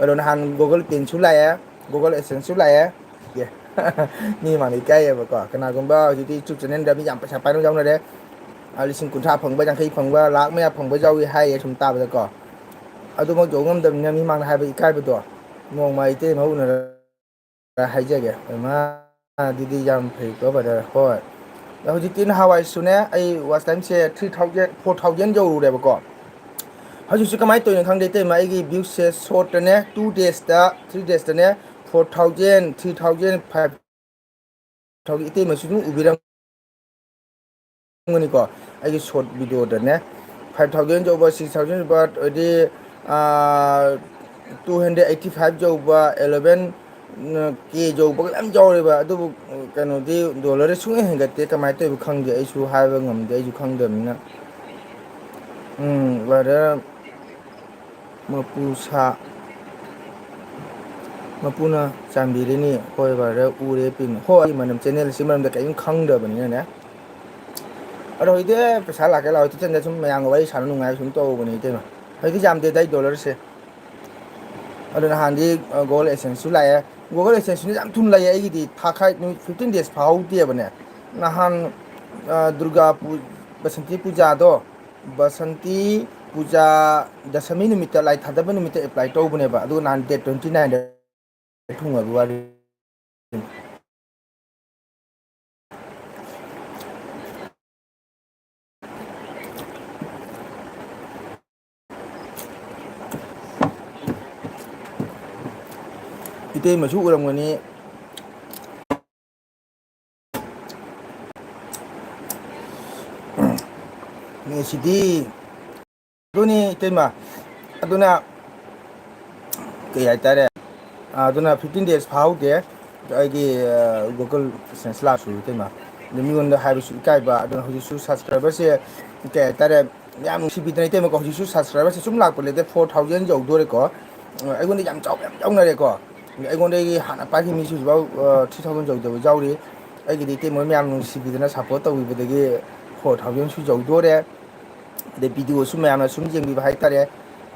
ꯑꯗꯣ ꯅꯍꯥꯟ Google Penꯁꯨ ꯂꯥꯛꯑꯦ, Google AdSenseꯁꯨ ꯂꯥꯛꯑꯦ꯫ ꯑꯦ, ꯃꯤ ꯃꯥꯡꯗ ꯏꯀꯥꯏꯌꯦꯕꯀꯣ꯫ ꯀꯅꯥꯒꯨꯝꯕ ꯍꯧꯖꯤꯛꯇꯤ YouTube ꯆꯦꯅꯦꯜꯗ ꯃꯤ ꯌꯥꯝ ꯄꯩꯁꯥ ꯄꯥꯏꯅꯕ ꯌꯥꯎꯅꯔꯦ꯫ ꯑ, ꯂꯤꯁꯤꯡ ꯀꯨꯟꯊ꯭ꯔꯥ ꯐꯪꯕ, ꯌꯥꯡꯈꯩ ꯐꯪꯕ, ꯂꯥꯛ ꯃꯌꯥ ꯐꯪꯕ ꯌꯥꯎꯏ ꯍꯥꯏꯌꯦ ꯁꯨꯝ ꯇꯥꯕꯗꯀꯣ꯫ ꯑꯗꯨꯃꯛ ꯌꯧ ꯉꯝꯗꯕꯅꯤꯅ ꯃꯤ ꯃꯥꯡꯗ ꯍꯥꯏꯕ ꯏꯀꯥꯏꯕꯗꯣ꯫ ꯅꯣꯡꯃ ꯏꯇꯩꯃ ꯎꯅꯔꯒ ꯍꯥꯏꯖꯒꯦ꯫ ꯏꯃꯥ, ꯑꯗꯨꯗꯤ ꯌꯥꯝ ꯐꯩꯀꯣ, ꯕ꯭ꯔꯗꯔ꯫ ꯍꯣꯏ꯫ ꯑꯗꯣ ꯍꯧꯖꯤꯛꯇꯤ ꯅꯍꯥꯟꯋꯥꯏꯁꯨꯅꯦ, ꯑꯩ ꯋꯥꯆ ꯇꯥꯏꯝꯁꯦ ꯊ꯭ꯔꯤ ꯊꯥꯎꯖꯟ, ꯐꯣꯔ ꯊꯥꯎꯖꯟ ꯌꯧꯔꯨꯔꯦꯕꯀꯣ꯫ ꯍꯧꯖꯤꯛꯁꯨ ꯀꯃꯥꯏꯅ ꯇꯧꯔꯤꯅꯣ ꯈꯪꯗꯦ, ꯏꯇꯩꯃ, ꯑꯩꯒꯤ ꯚ꯭ꯌꯨꯁꯁꯦ ꯁꯣꯔꯠꯇꯅꯦ, ꯇꯨ ꯗꯦꯖꯇ, ꯊ꯭ꯔꯤ ꯗꯦꯖꯇꯅꯦ, four thousand, three thousand, five thousand, ꯏꯇꯩꯃꯁꯨ ꯑꯗꯨꯝ ꯎꯕꯤꯔꯝꯒꯅꯤꯀꯣ꯫ ꯑꯩꯒꯤ ꯁꯣꯔꯠ ꯚꯤꯗꯤꯑꯣꯗꯅꯦ, ꯐꯥꯏꯚ ꯊꯥꯎꯖꯟ ꯌꯧꯕ, ꯁꯤꯛꯁ ꯊꯥꯎꯖꯟ ꯌꯧꯕ, ꯑꯗꯩꯗꯤ, ꯑꯥ, ꯇꯨ ꯍꯟꯗ꯭ꯔꯦꯠ ꯑꯩꯠꯇꯤ ꯐꯥꯏꯚ ꯌꯧꯕ, ꯑꯦꯂꯚꯦꯟ ꯀꯦ ꯌꯧꯕꯒ ꯌꯥꯝ ꯌꯥꯎꯔꯦꯕ꯫ ꯑꯗꯨꯕꯨ ꯀꯩꯅꯣꯗꯤ, ꯗꯣꯂꯔꯗꯤ ꯁꯨꯡꯍꯦꯟ ꯍꯦꯟꯒꯠꯇꯦ꯫ ꯀꯃꯥꯏꯅ ꯇꯧꯔꯤꯕ ꯈꯪꯗꯦ, ꯑꯩꯁꯨ ꯍꯥꯏꯕ ꯉꯝꯗꯦ, ꯑꯩꯁꯨ ꯈꯪꯗꯕꯅꯤꯅ꯫ ꯎꯝ, ꯕ꯭ꯔꯗꯔ ꯃꯄꯨ ꯁꯥ, ꯃꯄꯨꯅ ꯆꯥꯟꯕꯤꯔꯤꯅꯤ꯫ ꯍꯣꯏ ꯕ꯭ꯔꯗꯔ, ꯎꯔꯦ ꯄꯤꯡ꯫ ꯍꯣꯏ, ꯑꯩ ꯃꯔꯝ, ꯆꯦꯅꯦꯜꯁꯤ ꯃꯔꯝꯗ ꯀꯔꯤꯝ ꯈꯪꯗꯕꯅꯤꯅꯅꯦ꯫ ꯑꯗꯣ ꯍꯧꯖꯤꯛꯇꯤ ꯄꯩꯁꯥ ꯂꯥꯛꯀꯦ ꯂꯥꯛꯑꯣ, ꯇꯤꯆꯟꯗ ꯁꯨꯝ ꯃꯌꯥꯝꯒ ꯋꯥꯔꯤ ꯁꯥꯟꯅ ꯅꯨꯡꯉꯥꯏꯕ ꯁꯨꯝ ꯇꯧꯕꯅꯤ ꯏꯇꯩꯃ꯫ ꯍꯧꯖꯤꯛꯇꯤ ꯌꯥꯝꯗꯦꯗ ꯑꯩ ꯗꯣꯂꯔꯁꯦ꯫ ꯑꯗꯣ ꯅꯍꯥꯟꯗꯤ, ꯑ, Google AdSenseꯁꯨ ꯂꯥꯛꯑꯦ꯫ Google AdSenseꯁꯨ ꯌꯥꯝ ꯊꯨꯅ ꯂꯥꯛꯑꯦ ꯑꯩꯒꯤꯗꯤ꯫ ꯊꯥ ꯈꯥꯏ ꯅꯨꯃꯤꯠ fifteen days ꯐꯥꯍꯧꯗꯦꯕꯅꯦ꯫ ꯅꯍꯥꯟ, ꯑ, ꯗꯨꯔꯒꯥ ꯄꯨ-, ꯕꯁꯟꯇꯤ ꯄꯨꯖꯥꯗꯣ, ꯕꯁꯟꯇꯤ ꯄꯨꯖꯥ ꯗꯁꯃꯤ ꯅꯨꯃꯤꯠꯇ, ꯂꯥꯏ ꯊꯥꯗꯕ ꯅꯨꯃꯤꯠꯇ apply ꯇꯧꯕꯅꯦꯕ꯫ ꯑꯗꯨꯒ ꯅꯍꯥꯟ date twenty nineꯗ ꯊꯨꯡꯉꯕ ꯋꯥꯔꯤ꯫ ꯏꯇꯩꯃꯁꯨ ꯎꯔꯝꯒꯅꯤ꯫ ꯁꯤꯗꯤ ꯑꯗꯨꯅꯤ ꯏꯇꯩꯃ꯫ ꯑꯗꯨꯅ ꯀꯩ ꯍꯥꯏꯇꯥꯔꯦ, ꯑꯗꯨꯅ fifteen days ꯐꯥꯍꯧꯗꯦ ꯑꯩꯒꯤ, ꯑ, Google AdSense ꯂꯥꯛꯄꯁꯨ ꯏꯇꯩꯃ꯫ ꯑꯗꯨ ꯃꯤꯉꯣꯟꯗ ꯍꯥꯏꯕꯁꯨ ꯏꯀꯥꯏꯕ꯫ ꯑꯗꯨꯅ ꯍꯧꯖꯤꯛꯁꯨ subscriberꯁꯦ, ꯀꯩ ꯍꯥꯏꯇꯥꯔꯦ, ꯌꯥꯝ ꯅꯨꯡꯁꯤꯕꯤꯗꯅ ꯏꯇꯩꯃꯀꯣ꯫ ꯍꯧꯖꯤꯛꯁꯨ subscriberꯁꯦ ꯁꯨꯝ ꯂꯥꯛꯄ ꯂꯩꯇꯦ, four thousand ꯌꯧꯗꯣꯔꯦꯀꯣ꯫ ꯑꯩꯉꯣꯟꯗ ꯌꯥꯝ ꯆꯥꯎꯕ ꯌꯥꯝ ꯌꯥꯎꯅꯔꯦꯀꯣ꯫ ꯑꯩꯉꯣꯟꯗꯒꯤ ꯍꯥꯟꯅ ꯄꯥꯏꯈꯤꯕ ꯃꯤꯁꯨ ꯍꯧꯖꯤꯛꯐꯥꯎ, ꯑ, three thousand ꯌꯧꯗꯕ ꯌꯥꯎꯔꯤ꯫ ꯑꯩꯒꯤꯗꯤ ꯏꯇꯩꯃ ꯃꯌꯥꯝ ꯅꯨꯡꯁꯤꯕꯤꯗꯅ support ꯇꯧꯕꯤꯕꯗꯒꯤ four thousandꯁꯨ ꯌꯧꯗꯣꯔꯦ꯫ ꯑꯗꯩ videoꯁꯨ ꯃꯌꯥꯝꯅ ꯁꯨꯝ ꯌꯦꯡꯕꯤꯕ ꯍꯥꯏꯇꯥꯔꯦ꯫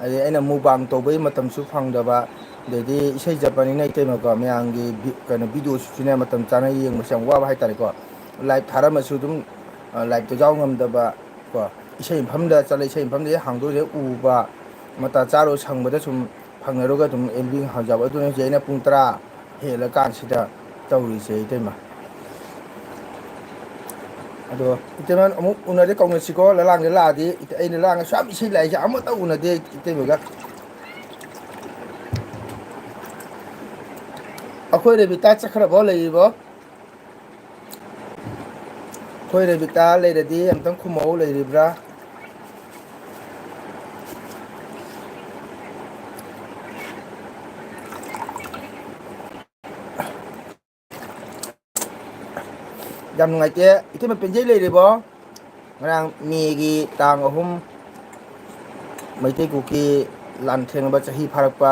ꯑꯗꯩ ꯑꯩꯅ mukbang ꯇꯧꯕꯒꯤ ꯃꯇꯝꯁꯨ ꯐꯪꯗꯕ, ꯑꯗꯩꯗꯤ ꯏꯁꯩ ꯆꯠꯄꯅꯤꯅ ꯏꯇꯩꯃꯀꯣ, ꯃꯌꯥꯝꯒꯤ vi-, ꯀꯩꯅꯣ, videoꯁꯤꯁꯨꯅꯦ ꯃꯇꯝ ꯆꯥꯅ ꯌꯦꯡꯕꯁꯦ ꯌꯥꯝ ꯋꯥꯕ ꯍꯥꯏꯇꯥꯔꯦꯀꯣ꯫ Live ꯊꯥꯔꯝꯃꯁꯨ ꯑꯗꯨꯝ, ꯑ, liveꯇ ꯌꯥꯎ ꯉꯝꯗꯕ ꯀꯣ꯫ ꯏꯁꯩ ꯃꯐꯝꯗ ꯆꯠꯂ ꯏꯁꯩ ꯃꯐꯝꯗ ꯍꯦꯛ ꯍꯥꯡꯗꯣꯛꯑ ꯍꯦꯛ ꯎꯕ, ꯃꯇꯥ ꯆꯥꯔꯨ ꯁꯪꯕꯗ ꯁꯨꯝ ꯐꯪꯅꯔꯨꯒ ꯑꯗꯨꯝ ꯑꯦꯜꯕꯤ ꯉꯥꯏꯍꯥꯛ ꯌꯥꯎꯕ꯫ ꯑꯗꯨꯅ ꯍꯧꯖꯤꯛ ꯑꯩꯅ ꯄꯨꯡ ꯇꯔꯥ ꯍꯦꯜꯂꯀꯥꯟꯁꯤꯗ ꯇꯧꯔꯤꯁꯦ, ꯏꯇꯩꯃ꯫ ꯑꯗꯣ ꯏꯇꯩꯃ ꯑꯃꯨꯛ ꯎꯅꯔꯗꯤ ꯀꯧꯅꯁꯤꯀꯣ, ꯂꯂꯥꯡꯗ ꯂꯥꯛꯑꯗꯤ꯫ ꯏꯇ-, ꯑꯩꯅ ꯂꯥꯡꯉꯁꯨ ꯌꯥꯝ ꯏꯁꯩ ꯂꯥꯛꯏꯁꯦ ꯑꯃꯠꯇ ꯎꯅꯗꯦ ꯏꯇꯩꯃꯒ꯫ ꯑꯩꯈꯣꯏ ꯔꯦꯕꯤꯇꯥ ꯆꯠꯈ꯭ꯔꯕꯣ, ꯂꯩꯔꯤꯕꯣ? ꯑꯩꯈꯣꯏ ꯔꯦꯕꯤꯇꯥ ꯂꯩꯔꯗꯤ ꯑꯝꯇꯪ ꯈꯨꯝꯃꯛꯎ, ꯂꯩꯔꯤꯕ꯭ꯔꯥ? ꯌꯥꯝ ꯅꯨꯡꯉꯥꯏꯇꯦ꯫ ꯏꯇꯩꯃ ꯄꯦꯟꯖꯩ ꯂꯩꯔꯤꯕꯣ? ꯉꯔꯥꯡ ꯃꯦꯒꯤ ꯇꯥꯡ ꯑꯍꯨꯝ ꯃꯩꯇꯩ ꯀꯨꯀꯤ ꯂꯥꯟ ꯊꯦꯡꯅꯕ ꯆꯍꯤ ꯐꯥꯔꯛꯄ,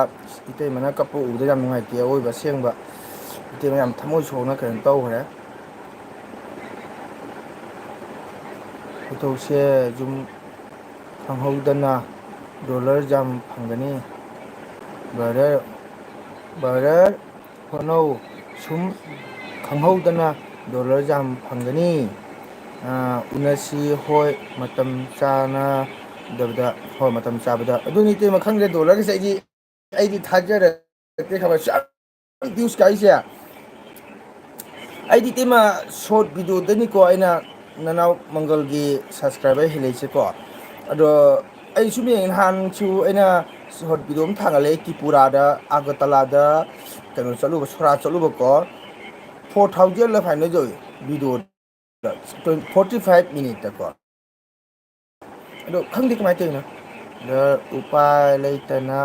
ꯏꯇꯩꯃꯅ ꯀꯞꯄ ꯎꯕꯗ ꯌꯥꯝ ꯅꯨꯡꯉꯥꯏꯇꯦ꯫ ꯑꯋꯣꯏꯕ ꯑꯁꯦꯡꯕ ꯏꯇꯩꯃ ꯌꯥꯝ ꯊꯃꯣꯏ ꯁꯣꯛꯅ ꯀꯩꯅꯣ ꯇꯧꯈ꯭ꯔꯦ꯫ ꯈꯨꯗꯣꯛꯁꯦ ꯌꯨꯝ ꯈꯪꯍꯧꯗꯅ ꯗꯣꯂꯔ ꯌꯥꯝ ꯐꯪꯒꯅꯤ꯫ ꯕ꯭ꯔꯗꯔ, ꯕ꯭ꯔꯗꯔ ꯍꯣꯠꯅꯧ, ꯁꯨꯝ ꯈꯪꯍꯧꯗꯅ ꯗꯣꯂꯔ ꯌꯥꯝ ꯐꯪꯒꯅꯤ꯫ ꯑꯥ, ꯎꯅꯁꯤ, ꯍꯣꯏ, ꯃꯇꯝ ꯆꯥꯅꯗꯕꯗ, ꯍꯣꯏ, ꯃꯇꯝ ꯆꯥꯕꯗ꯫ ꯑꯗꯨꯅꯤ ꯏꯇꯩꯃ, ꯈꯪꯗ꯭ꯔꯦ, ꯗꯣꯂꯔꯒꯤꯁꯦ ꯑꯩꯗꯤ, ꯑꯩꯗꯤ ꯊꯥꯖꯔꯛꯇꯦ, ꯈꯪꯕ꯭ꯔꯥ? ꯁꯨꯛꯌꯥꯝ ꯚ꯭ꯌꯨꯁ ꯀꯥꯏꯁꯦ꯫ ꯑꯩꯗꯤ ꯏꯇꯩꯃ ꯁꯣꯔꯠ ꯚꯤꯗꯤꯑꯣꯗꯅꯤꯀꯣ ꯑꯩꯅ ꯅꯅꯥꯎ ꯃꯪꯒꯜꯒꯤ ꯁꯕꯁꯀ꯭ꯔꯥꯏꯕꯔ ꯍꯦꯜꯂꯛꯏꯁꯦꯀꯣ꯫ ꯑꯗꯣ ꯑꯩ ꯁꯨꯝ ꯌꯦꯡꯉꯦ, ꯅꯍꯥꯟꯁꯨ ꯑꯩꯅ ꯁꯣꯔꯠ ꯚꯤꯗꯤꯑꯣ ꯑꯃ ꯊꯥꯒꯠꯂꯛꯑꯦ, ꯇ꯭ꯔꯤꯄꯨꯔꯥꯗ, ꯑꯒꯔꯇꯂꯥꯗ ꯀꯩꯅꯣ ꯆꯠꯂꯨꯕ, ꯁꯣꯔꯥ ꯆꯠꯂꯨꯕꯀꯣ꯫ ꯐꯣꯔ ꯊꯥꯎꯖꯟꯂ ꯐꯥꯏꯅꯦꯜ ꯇꯧꯋꯤ ꯚꯤꯗꯤꯑꯣ, ꯐꯣꯔꯇꯤ ꯐꯥꯏꯚ ꯃꯤꯅꯤꯠꯇꯀꯣ꯫ ꯑꯗꯣ ꯈꯪꯗꯦ ꯀꯃꯥꯏꯅ ꯇꯧꯔꯤꯅꯣ꯫ ꯑꯗ ꯎꯄꯥꯏ ꯂꯩꯇꯅ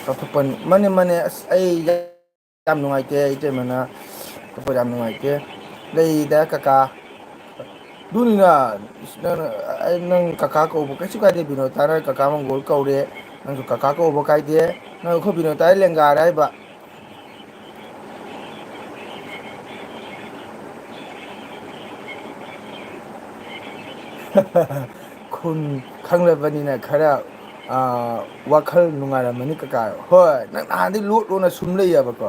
ꯀꯛꯊꯠꯄꯅꯤ꯫ ꯃꯥꯅꯦ, ꯃꯥꯅꯦ, ꯑꯁ, ꯑꯩ ꯌꯥꯝ ꯅꯨꯡꯉꯥꯏꯇꯦ, ꯏꯇꯩꯃꯅ ꯀꯛꯄ ꯌꯥꯝ ꯅꯨꯡꯉꯥꯏꯇꯦ꯫ ꯂꯩꯗ ꯀꯀꯥ꯫ ꯑꯗꯨꯅꯤꯅ, ꯅꯪ, ꯑꯩ, ꯅꯪ ꯀꯀꯥ ꯀꯧꯕ ꯀꯩꯁꯨ ꯀꯥꯏꯗꯦ, ꯕꯤꯅꯣꯇꯥꯅ ꯀꯀꯥ ꯃꯪꯒꯣꯜ ꯀꯧꯔꯦ, ꯅꯪꯁꯨ ꯀꯀꯥ ꯀꯧꯕ ꯀꯥꯏꯗꯦ꯫ ꯅꯪ ꯑꯩꯈꯣꯏ ꯕꯤꯅꯣꯇꯥꯒꯤ ꯂꯦꯡꯒꯥꯔ ꯍꯥꯏꯕ꯫ ꯈꯨꯟ ꯈꯪꯂꯕꯅꯤꯅ ꯈꯔ, ꯑꯥ, ꯋꯥꯈꯜ ꯅꯨꯡꯉꯥꯏꯔꯝꯃꯅꯤ ꯀꯀꯥ꯫ ꯍꯣꯏ, ꯅꯪ ꯅꯍꯥꯟꯗꯩ ꯂꯣꯠ ꯂꯣꯠꯅ ꯁꯨꯝ ꯂꯩꯌꯦꯕꯀꯣ꯫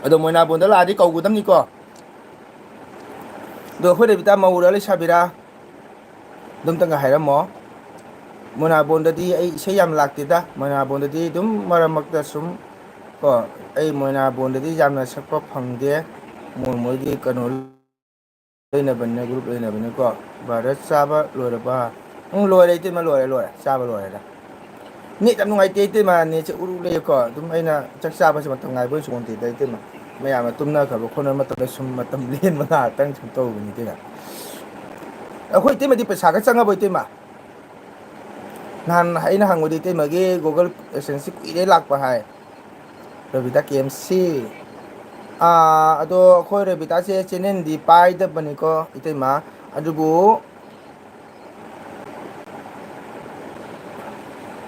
ꯑꯗꯣ ꯃꯣꯏꯅꯥꯕꯣꯟꯗ ꯂꯥꯛꯑꯗꯤ ꯀꯧꯒꯗꯕꯅꯤꯀꯣ꯫ ꯑꯗꯣ ꯑꯩꯈꯣꯏ ꯔꯦꯕꯤꯇꯥ ꯃꯧꯔꯥ ꯂꯩꯁꯥꯕꯤꯔꯥ? ꯑꯗꯨꯝꯇꯪꯒ ꯍꯥꯏꯔꯝꯃꯣ꯫ ꯃꯣꯏꯅꯥꯕꯣꯟꯗꯗꯤ ꯑꯩ ꯏꯁꯩ ꯌꯥꯝ ꯂꯥꯛꯇꯦꯗ꯫ ꯃꯣꯏꯅꯥꯕꯣꯟꯗꯗꯤ ꯑꯗꯨꯝ ꯃꯔꯛ ꯃꯔꯛꯇ ꯁꯨꯝ ꯀꯣ, ꯑꯩ ꯃꯣꯏꯅꯥꯕꯣꯟꯗꯗꯤ ꯌꯥꯝꯅ ꯁꯛꯄ ꯐꯪꯗꯦ꯫ ꯃꯣꯏ ꯃꯣꯏꯒꯤ ꯀꯩꯅꯣ ꯂꯩꯅꯕꯅꯤꯅ, ꯒ꯭ꯔꯨꯞ ꯂꯩꯅꯕꯅꯤꯅꯀꯣ꯫ ꯕ꯭ꯔꯗꯔ ꯆꯥꯕ ꯂꯣꯏꯔꯕ? ꯎꯝ, ꯂꯣꯏꯔꯦ ꯏꯇꯩꯃ, ꯂꯣꯏꯔꯦ, ꯂꯣꯏꯔꯦ, ꯆꯥꯕ ꯂꯣꯏꯔꯦꯗ꯫ ꯅꯦꯠ ꯌꯥꯝ ꯅꯨꯡꯉꯥꯏꯇꯦ ꯏꯇꯩꯃ, ꯅꯦꯠꯁꯦ ꯎꯔꯨ ꯂꯩꯌꯦꯀꯣ꯫ ꯑꯗꯨꯝ ꯑꯩꯅ ꯆꯥꯛ ꯆꯥꯕꯁꯦ ꯃꯇꯝ ꯉꯥꯏꯕ ꯑꯣꯏꯅ ꯁꯨꯡꯗꯦꯗ ꯏꯇꯩꯃ꯫ ꯃꯌꯥꯝꯅ ꯇꯨꯝꯅꯈ꯭ꯔꯕ ꯈꯣꯠꯅꯕ ꯃꯇꯝꯗ ꯁꯨꯝ ꯃꯇꯝ ꯂꯦꯟꯕ ꯉꯥꯏꯍꯥꯛꯇꯪ ꯁꯨꯝ ꯇꯧꯕꯅꯤ ꯏꯇꯩꯃ꯫ ꯑꯩꯈꯣꯏ ꯏꯇꯩꯃꯗꯤ ꯄꯩꯁꯥꯒ ꯆꯪꯉꯕꯣ ꯏꯇꯩꯃ? ꯅꯍꯥꯟ ꯑꯩꯅ ꯍꯪꯕꯗꯤ ꯏꯇꯩꯃꯒꯤ ꯒꯨꯒꯜ ꯑꯦꯗꯁꯦꯟꯁꯁꯤ ꯀꯨꯏꯔꯦ ꯂꯥꯛꯄ ꯍꯥꯏ꯫ ꯔꯕꯤꯇꯥ ꯀꯦ ꯑꯦꯝ ꯁꯤ꯫ ꯑꯥ, ꯑꯗꯣ ꯑꯩꯈꯣꯏ ꯔꯕꯤꯇꯥꯁꯦ ꯆꯦꯅꯦꯜꯗꯤ ꯄꯥꯏꯗꯕꯅꯤꯀꯣ, ꯏꯇꯩꯃ꯫ ꯑꯗꯨꯕꯨ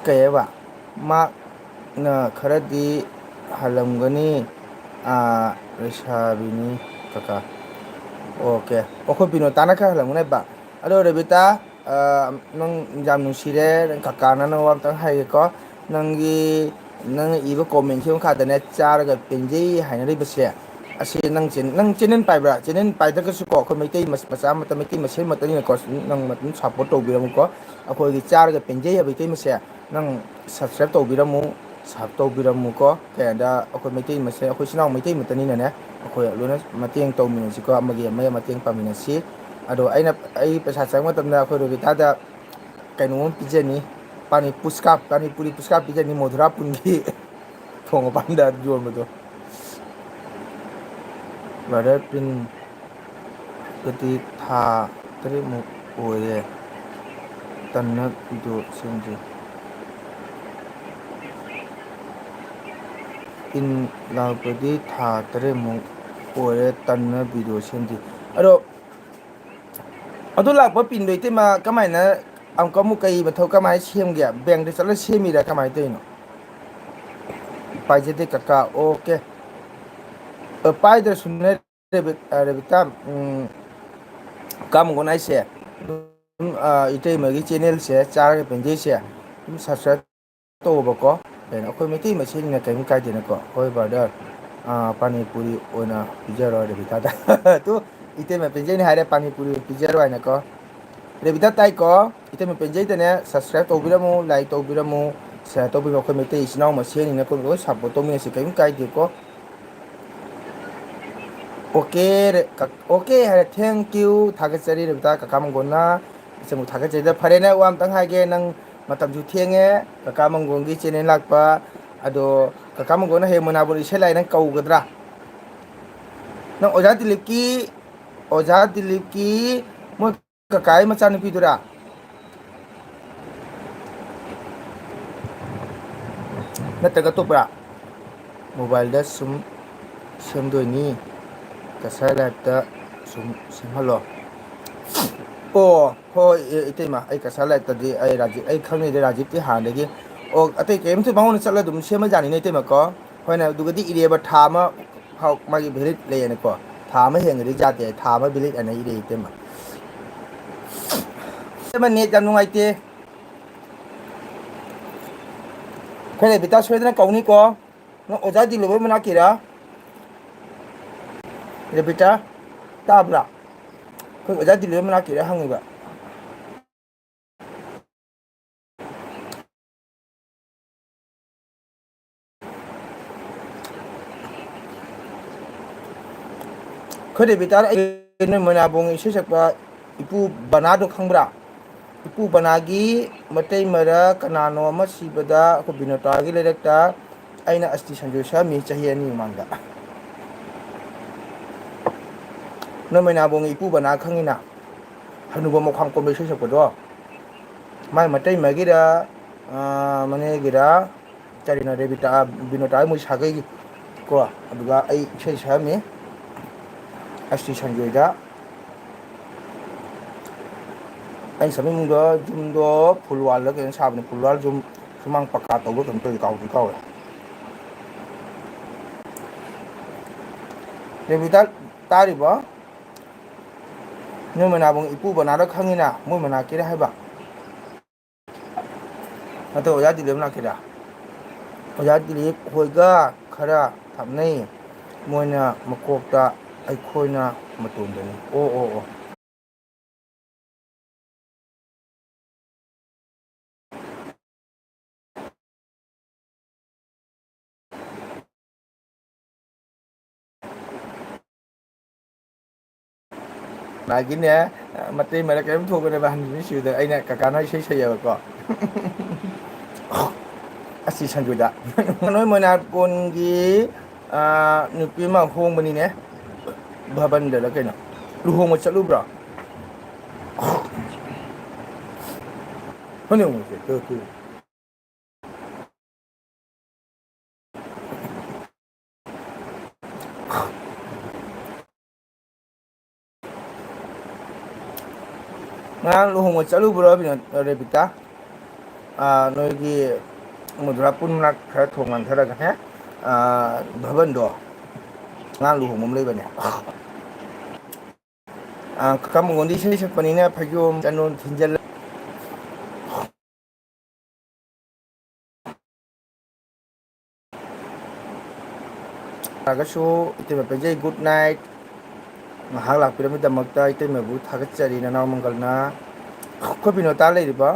ꯀꯩ ꯍꯥꯏꯕ? ꯃꯥꯅ ꯈꯔꯗꯤ ꯍꯜꯂꯝꯒꯅꯤ꯫ ꯑꯥ, ꯂꯩꯁꯥꯕꯤꯅꯤ ꯀꯀꯥ꯫ ꯑꯣꯀꯦ꯫ ꯑꯩꯈꯣꯏ ꯕꯤꯅꯣꯇꯥꯅ ꯈꯔ ꯍꯜꯂꯝꯒꯅꯦꯕ꯫ ꯑꯗꯣ ꯔꯕꯤꯇꯥ, ꯑꯥ, ꯅꯪ ꯌꯥꯝ ꯅꯨꯡꯁꯤꯔꯦ꯫ ꯅꯪ ꯀꯀꯥꯅ ꯅꯪ ꯋꯥ ꯑꯝꯇꯪ ꯍꯥꯏꯒꯦꯀꯣ꯫ ꯅꯪꯒꯤ, ꯅꯪꯅ ꯏꯕ ꯀꯣꯃꯦꯟꯁꯤ ꯃꯈꯥꯗꯅꯦ, "ꯆꯥꯔꯒ ꯄꯦꯟꯖꯩ" ꯍꯥꯏꯅꯔꯤꯕꯁꯦ, ꯑꯁꯤ ꯅꯪ ꯆꯦ-, ꯅꯪ ꯆꯦꯅꯦꯜ ꯄꯥꯏꯕ꯭ꯔꯥ? ꯆꯦꯅꯦꯜ ꯄꯥꯏꯗ꯭ꯔꯒꯁꯨꯀꯣ, ꯑꯩꯈꯣꯏ ꯃꯩꯇꯩ ꯃꯆꯥ ꯑꯃꯠꯇ, ꯃꯩꯇꯩ ꯃꯁꯦꯜ ꯑꯃꯠꯇꯅꯤꯅꯀꯣ, ꯅꯪ ꯑꯗꯨꯝ ꯁꯞꯄꯣꯔꯠ ꯇꯧꯕꯤꯔꯝꯃꯨꯀꯣ꯫ ꯑꯩꯈꯣꯏꯒꯤ ꯆꯥꯔꯒ ꯄꯦꯟꯖꯩ ꯍꯥꯏꯕ ꯏꯇꯩꯃꯁꯦ ꯅꯪ ꯁꯕꯁꯀ꯭ꯔꯥꯏꯕ ꯇꯧꯕꯤꯔꯝꯃꯨ, ꯁꯞ ꯇꯧꯕꯤꯔꯝꯃꯨꯀꯣ꯫ ꯀꯩ ꯍꯥꯏꯗ, ꯑꯩꯈꯣꯏ ꯃꯩꯇꯩ ꯃꯁꯦꯜ, ꯑꯩꯈꯣꯏ ꯏꯆꯤꯟ ꯏꯅꯥꯎ ꯃꯩꯇꯩ ꯃꯠꯇꯅꯤꯅꯅꯦ, ꯑꯩꯈꯣꯏ ꯂꯣꯏꯅ ꯃꯇꯦꯡ ꯇꯧꯃꯤꯟꯅꯁꯤꯀꯣ, ꯑꯃꯒꯤ ꯑꯃꯒꯤ ꯃꯇꯦꯡ ꯄꯥꯡꯃꯤꯟꯅꯁꯤ꯫ ꯑꯗꯣ ꯑꯩꯅ, ꯑꯩ ꯄꯩꯁꯥ ꯆꯪꯕ ꯃꯇꯝꯗ ꯑꯩꯈꯣꯏ ꯔꯣꯕꯤꯇꯥꯗ ꯀꯩꯅꯣꯝ ꯄꯤꯖꯅꯤ, ꯄꯥꯅꯤ ꯄꯨꯁꯀꯥ, ꯄꯥꯅꯤ ꯄꯨꯔꯤ ꯄꯨꯁꯀꯥ ꯄꯤꯖꯅꯤ, ꯃꯣꯙꯨꯔꯥ ꯄꯨꯟꯒꯤ ꯊꯣꯡ ꯃꯄꯥꯟꯗ ꯌꯣꯟꯕꯗꯣ꯫ ꯕ꯭ꯔꯗꯔ, ꯄꯤꯟ ꯀꯗꯤ ꯊꯥ ꯇꯔꯦꯠꯃꯨꯛ ꯑꯣꯏꯔꯦ꯫ ꯇꯟꯅ ꯚꯤꯗꯤꯑꯣ ꯁꯦꯝꯗ꯭ꯔꯤ꯫ ꯄꯤꯟ ꯂꯥꯛꯄꯗꯤ ꯊꯥ ꯇꯔꯦꯠꯃꯨꯛ ꯑꯣꯏꯔꯦ, ꯇꯟꯅ ꯚꯤꯗꯤꯑꯣ ꯁꯦꯝꯗ꯭ꯔꯤ꯫ ꯑꯗꯣ, ꯑꯗꯨ ꯂꯥꯛꯄ ꯄꯤꯟꯗꯣ ꯏꯇꯩꯃ ꯀꯃꯥꯏꯅ ꯑꯃꯨꯛꯀ ꯑꯃꯨꯛ ꯀꯩ ꯃꯊꯧ, ꯀꯃꯥꯏꯅ ꯁꯦꯝꯒꯦ? ꯕꯦꯡꯗ ꯆꯠꯂ ꯁꯦꯝꯃꯤꯔꯥ, ꯀꯃꯥꯏꯅ ꯇꯧꯔꯤꯅꯣ? ꯄꯥꯏꯖꯗꯦ ꯀꯀꯥ꯫ ꯑꯣꯀꯦ꯫ ꯑ, ꯄꯥꯏꯗ꯭ꯔꯁꯨꯅꯦ, ꯔꯦꯕꯤꯠ-, ꯑ, ꯔꯦꯕꯤꯇꯥ, ꯎꯝ, ꯀꯥ ꯃꯪꯒꯣꯟ ꯍꯥꯏꯁꯦ, ꯑꯗꯨꯝ, ꯑ, ꯏꯇꯩꯃꯒꯤ ꯆꯦꯅꯦꯜꯁꯦ ꯆꯥꯔꯒ ꯄꯦꯟꯖꯩꯁꯦ ꯑꯗꯨꯝ ꯁꯕꯁꯀ꯭ꯔꯥꯏꯕ ꯇꯧꯕꯀꯣ꯫ ꯀꯩꯅꯣ, ꯑꯩꯈꯣꯏ ꯃꯩꯇꯩ ꯃꯁꯦꯜꯅꯤꯅ ꯀꯔꯤꯝ ꯀꯥꯏꯗꯦꯅꯀꯣ꯫ ꯍꯣꯏ ꯕ꯭ꯔꯗꯔ, ꯑ, ꯄꯥꯅꯤꯄꯨꯔꯤ ꯑꯣꯏꯅ ꯄꯤꯖꯔꯣ ꯔꯦꯕꯤꯇꯥꯗ꯫ ꯇꯨ, ꯏꯇꯩꯃ ꯄꯦꯟꯖꯩꯅꯦ ꯍꯥꯏꯔꯦ, ꯄꯥꯅꯤꯄꯨꯔꯤ ꯑꯣꯏꯅ ꯄꯤꯖꯔꯣ ꯍꯥꯏꯅꯀꯣ꯫ ꯔꯦꯕꯤꯇꯥ ꯇꯥꯏꯀꯣ? ꯏꯇꯩꯃ ꯄꯦꯟꯖꯩꯗꯅꯦ, ꯁꯕꯁꯀ꯭ꯔꯥꯏꯕ ꯇꯧꯕꯤꯔꯝꯃꯨ, ꯂꯥꯏꯛ ꯇꯧꯕꯤꯔꯝꯃꯨ, ꯁꯤꯌꯥꯔ ꯇꯧꯕꯤꯔꯝꯃꯨ꯫ ꯑꯩꯈꯣꯏ ꯃꯩꯇꯩ ꯏꯆꯤꯟ ꯏꯅꯥꯎ ꯃꯁꯦꯜꯅꯤꯅ ꯑꯩꯈꯣꯏ ꯂꯣꯏ ꯁꯞꯄꯣꯔꯠ ꯇꯧꯃꯤꯟꯅꯁꯤ, ꯀꯔꯤꯝ ꯀꯥꯏꯗꯦꯀꯣ꯫ ꯑꯣꯀꯦ, ꯔꯦ-, ꯀꯛ-, ꯑꯣꯀꯦ ꯍꯥꯏꯔꯦ, thank you, ꯊꯥꯒꯠꯆꯔꯤ ꯔꯦꯕꯤꯇꯥ, ꯀꯀꯥ ꯃꯪꯒꯣꯟꯅ꯫ ꯏꯆꯟꯕꯨ ꯊꯥꯒꯠꯆꯔꯤꯗ꯫ ꯐꯔꯦꯅꯦ, ꯋꯥ ꯑꯝꯇꯪ ꯍꯥꯏꯒꯦ, ꯅꯪ ꯃꯇꯝꯁꯨ ꯊꯦꯡꯉꯦ, ꯀꯀꯥ ꯃꯪꯒꯣꯟꯒꯤ ꯆꯦꯅꯦꯜ ꯂꯥꯛꯄ, ꯑꯗꯣ ꯀꯀꯥ ꯃꯪꯒꯣꯟꯅ ꯍꯌꯦꯡ ꯃꯣꯅꯥꯕꯨ ꯏꯁꯩ ꯂꯥꯛꯑꯦ, ꯅꯪ ꯀꯧꯒꯗ꯭ꯔꯥ? ꯅꯪ ꯑꯣꯖꯥ ꯗꯤꯂꯤꯞꯀꯤ, ꯑꯣꯖꯥ ꯗꯤꯂꯤꯞꯀꯤ ꯃꯣꯏ ꯀꯀꯥꯒꯤ ꯃꯆꯥꯅꯨꯄꯤꯗꯨꯔꯥ? ꯅꯠꯇ꯭ꯔꯒ ꯑꯇꯣꯞꯄꯔꯥ? ꯃꯣꯕꯥꯏꯜꯗ ꯁꯨꯝ ꯁꯦꯝꯗꯣꯏꯅꯤ꯫ ꯀꯁꯥꯔ ꯂꯥꯏꯐꯇ ꯁꯨꯝ ꯁꯦꯝꯍꯜꯂꯣ꯫ ꯑꯣ, ꯍꯣꯏ, ꯏ-, ꯏꯇꯩꯃ, ꯑꯩ ꯀꯁꯥꯔ ꯂꯥꯏꯐꯇꯗꯤ ꯑꯩ ꯔꯥꯖꯤꯞ, ꯑꯩ ꯈꯪꯅꯩꯗ ꯔꯥꯖꯤꯞꯇꯤ ꯍꯥꯟꯅꯗꯒꯤ꯫ ꯑꯣ, ꯑꯇꯩ ꯀꯔꯤꯝꯇ ꯃꯉꯣꯟꯗ ꯆꯠꯂ ꯑꯗꯨꯝ ꯁꯦꯝꯕꯖꯥꯠꯅꯤꯅꯦ, ꯏꯇꯩꯃꯀꯣ꯫ ꯍꯣꯏꯅꯦ, ꯑꯗꯨꯒꯗꯤ ꯏꯔꯦꯕ, ꯊꯥ ꯑꯃ ꯐꯥꯎ ꯃꯥꯒꯤ ꯚꯦꯂꯤꯠ ꯂꯩꯌꯦꯅꯀꯣ꯫ ꯊꯥ ꯑꯃ ꯍꯦꯟꯒ꯭ꯔꯗꯤ ꯌꯥꯗꯦ, ꯊꯥ ꯑꯃ ꯚꯦꯂꯤꯠ ꯑꯅ ꯏꯔꯦ, ꯏꯇꯩꯃ꯫ ꯏꯇꯩꯃ, ꯅꯦꯠ ꯌꯥꯝ ꯅꯨꯡꯉꯥꯏꯇꯦ꯫ ꯑꯩꯈꯣꯏ ꯔꯦꯕꯤꯇꯥ ꯁꯣꯏꯗꯅ ꯀꯧꯅꯤꯀꯣ꯫ ꯅꯪ ꯑꯣꯖꯥ ꯗꯤꯂꯣꯏꯕ ꯃꯅꯥꯛꯀꯤꯔꯥ? ꯔꯦꯕꯤꯇꯥ, ꯇꯥꯕ꯭ꯔꯥ? ꯑꯩꯈꯣꯏ ꯑꯣꯖꯥ ꯗꯤꯂꯣꯏꯕ ꯃꯅꯥꯛꯀꯤꯔꯥ ꯍꯪꯉꯤꯕ꯫ ꯑꯩꯈꯣꯏ ꯔꯦꯕꯤꯇꯥꯅ ꯑꯩ ꯅꯣꯏ ꯃꯣꯏꯅꯥꯕꯨꯡ ꯏꯁꯩ ꯁꯛꯄ ꯏꯄꯨ ꯕꯅꯥꯗꯣ ꯈꯪꯕ꯭ꯔꯥ? ꯏꯄꯨ ꯕꯅꯥꯒꯤ ꯃꯇꯩ ꯃꯔ ꯀꯅꯥꯅꯣ ꯑꯃ ꯁꯤꯕꯗ ꯑꯩꯈꯣꯏ ꯕꯤꯅꯣꯇꯥꯒꯤ ꯂꯩꯔꯛꯇ ꯑꯩꯅ ꯑꯁꯇꯤ ꯁꯟꯖꯣꯏ ꯁꯛꯑꯝꯃꯤ ꯆꯍꯤ ꯑꯅꯤ ꯃꯃꯥꯡꯗ꯫ ꯅꯣꯏ ꯃꯣꯏꯅꯥꯕꯨꯡ ꯏꯄꯨ ꯕꯅꯥ ꯈꯪꯉꯤꯅ? ꯍꯅꯨꯕ ꯃꯈ꯭ꯋꯥꯡ ꯀꯣꯟꯕ ꯏꯁꯩ ꯁꯛꯄꯗꯣ꯫ ꯃꯥꯏ ꯃꯇꯩ ꯃꯒꯤꯔ, ꯑ, ꯃꯅꯦꯒꯤꯔ, ꯀꯔꯤꯅꯣ, ꯔꯦꯕꯤꯇꯥ, ꯕꯤꯅꯣꯇꯥ ꯃꯣꯏ ꯁꯥꯒꯩꯒꯤ ꯀꯣ꯫ ꯑꯗꯨꯒ ꯑꯩ ꯏꯁꯩ ꯁꯛꯑꯝꯃꯤ ꯑꯁꯇꯤ ꯁꯟꯖꯣꯏꯗ꯫ ꯑꯩꯅ ꯁꯛꯄ ꯏꯃꯨꯡꯗꯣ ꯌꯨꯝꯗꯣ ꯐꯨꯜ ꯋꯥꯜꯂ ꯀꯩꯅꯣ ꯁꯥꯕꯅꯤ, ꯐꯨꯜ ꯋꯥꯜ ꯌꯨꯝ ꯁꯨꯃꯥꯡ ꯄꯀꯥ ꯇꯧꯕ꯭ꯔꯥ ꯀꯩꯅꯣ ꯇꯧꯔꯤ, ꯀꯥꯎꯗꯤ ꯀꯥꯎꯔꯦ꯫ ꯔꯦꯕꯤꯇꯥ, ꯇꯥꯔꯤꯕꯣ? ꯅꯣꯏ ꯃꯅꯥꯕꯨꯡ ꯏꯄꯨ ꯕꯅꯥꯗꯣ ꯈꯪꯉꯤꯅ, ꯃꯣꯏ ꯃꯅꯥꯛꯀꯤꯔ ꯍꯥꯏꯕ? ꯅꯠꯇ꯭ꯔ ꯑꯣꯖꯥ ꯗꯤꯂꯤꯞ ꯃꯅꯥꯛꯀꯤꯔ? ꯑꯣꯖꯥ ꯗꯤꯂꯤꯞ ꯍꯣꯏꯒ ꯈꯔ ꯊꯥꯞꯅꯩ꯫ ꯃꯣꯏꯅ ꯃꯀꯣꯛꯇ, ꯑꯩꯈꯣꯏꯅ ꯃꯇꯣꯟꯗꯅꯤ꯫ ꯑꯣ, ꯑꯣ, ꯑꯣ꯫ ꯃꯥꯒꯤꯅꯦ, ꯃꯇꯩ ꯃꯔꯛ ꯀꯔꯤꯝ ꯊꯣꯛꯄꯅꯦꯕ, ꯍꯟꯖꯤꯟ ꯁꯤꯕꯗ ꯑꯩꯅ ꯀꯀꯥꯅ ꯏꯁꯩ ꯁꯛꯑꯦꯕꯀꯣ꯫ ꯑꯁꯤ ꯁꯟꯖꯨꯗ꯫ ꯅꯣꯏ ꯃꯣꯏꯅꯥꯀꯣꯟꯒꯤ, ꯑꯥ, ꯅꯨꯄꯤ ꯑꯃ ꯍꯣꯡꯕꯅꯤꯅꯦ, ꯚꯕꯟꯗꯔ ꯀꯩꯅꯣ꯫ ꯂꯨꯍꯣꯡꯕ ꯆꯠꯂꯨꯕ꯭ꯔꯣ? ꯍꯣꯏꯅꯦ, ꯍꯣꯏꯅꯦ, ꯇꯨ, ꯇꯨ꯫ ꯉꯔꯥꯡ ꯂꯨꯍꯣꯡꯕ ꯆꯠꯂꯨꯕ꯭ꯔꯣ, ꯕꯤꯅꯣ-, ꯔꯦꯕꯤꯀꯥ? ꯑꯥ, ꯅꯣꯏꯒꯤ ꯃꯨꯗ꯭ꯔꯥꯄꯨꯔ ꯃꯅꯥꯛ ꯈꯔ ꯊꯣꯡ ꯉꯟꯊꯔꯒꯅꯦ, ꯑꯥ, ꯚꯕꯟꯗꯣ꯫ ꯉꯔꯥꯡ ꯂꯨꯍꯣꯡꯕ ꯑꯃ ꯂꯩꯕꯅꯦ꯫ ꯑꯥ, ꯀꯀꯥ ꯃꯉꯣꯟꯗ ꯏꯁꯩ ꯁꯛꯄꯅꯤꯅ ꯐꯩꯖꯣꯝ ꯆꯟꯗꯣꯟ ꯊꯤꯟꯖꯜꯂ-, ꯂꯥꯛꯑꯒꯁꯨ ꯏꯇꯩꯃ ꯄꯦꯟꯖꯩ, good night꯫ ꯉꯥꯏꯍꯥꯛ ꯂꯥꯛꯄꯤꯔꯝꯕꯒꯤꯗꯃꯛꯇ ꯏꯇꯩꯃꯕꯨ ꯊꯥꯒꯠꯆꯔꯤ, ꯅꯅꯥꯎ ꯃꯪꯒꯜꯅ꯫ ꯑꯩꯈꯣꯏ ꯕꯤꯅꯣꯇꯥ ꯂꯩꯔꯤꯕꯣ?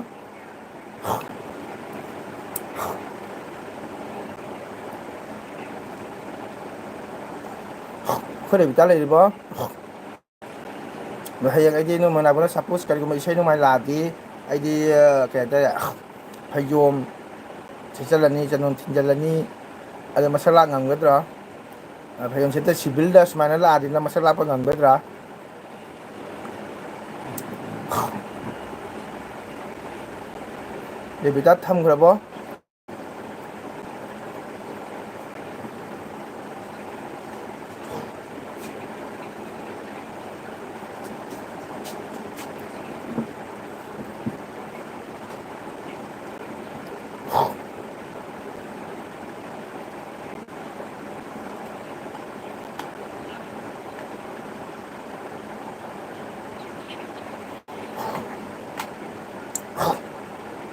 ꯑꯩꯈꯣꯏ ꯔꯦꯕꯤꯀꯥ ꯂꯩꯔꯤꯕꯣ? ꯑꯗꯣ ꯍꯌꯦꯡ ꯑꯩꯗꯤ ꯅꯣꯏ ꯃꯅꯥꯛꯄꯅ suppose ꯀꯔꯤꯒꯨꯝꯕ ꯏꯁꯩ ꯅꯣꯡꯃꯥꯏ ꯂꯥꯛꯑꯗꯤ ꯑꯩꯗꯤ, ꯑ, ꯀꯩ ꯍꯥꯏꯇꯥꯔꯦ, ꯐꯩꯖꯣꯝ ꯁꯦꯠꯆꯜꯂꯅꯤ, ꯆꯟꯗꯣꯟ ꯊꯤꯟꯖꯜꯂꯅꯤ꯫ ꯑꯗꯣ ꯃꯁꯛ ꯂꯥꯛ ꯉꯝꯒꯗ꯭ꯔꯣ? ꯑ, ꯐꯩꯖꯣꯝ ꯁꯦꯠꯇ ꯁꯤꯚꯤꯜꯗ ꯁꯨꯃꯥꯏꯅ ꯂꯥꯛꯑꯗꯤ ꯅꯪ ꯃꯁꯛ ꯂꯥꯛꯄ ꯉꯝꯒꯗ꯭ꯔꯥ? ꯔꯦꯕꯤꯀꯥ ꯊꯝꯈ꯭ꯔꯕꯣ?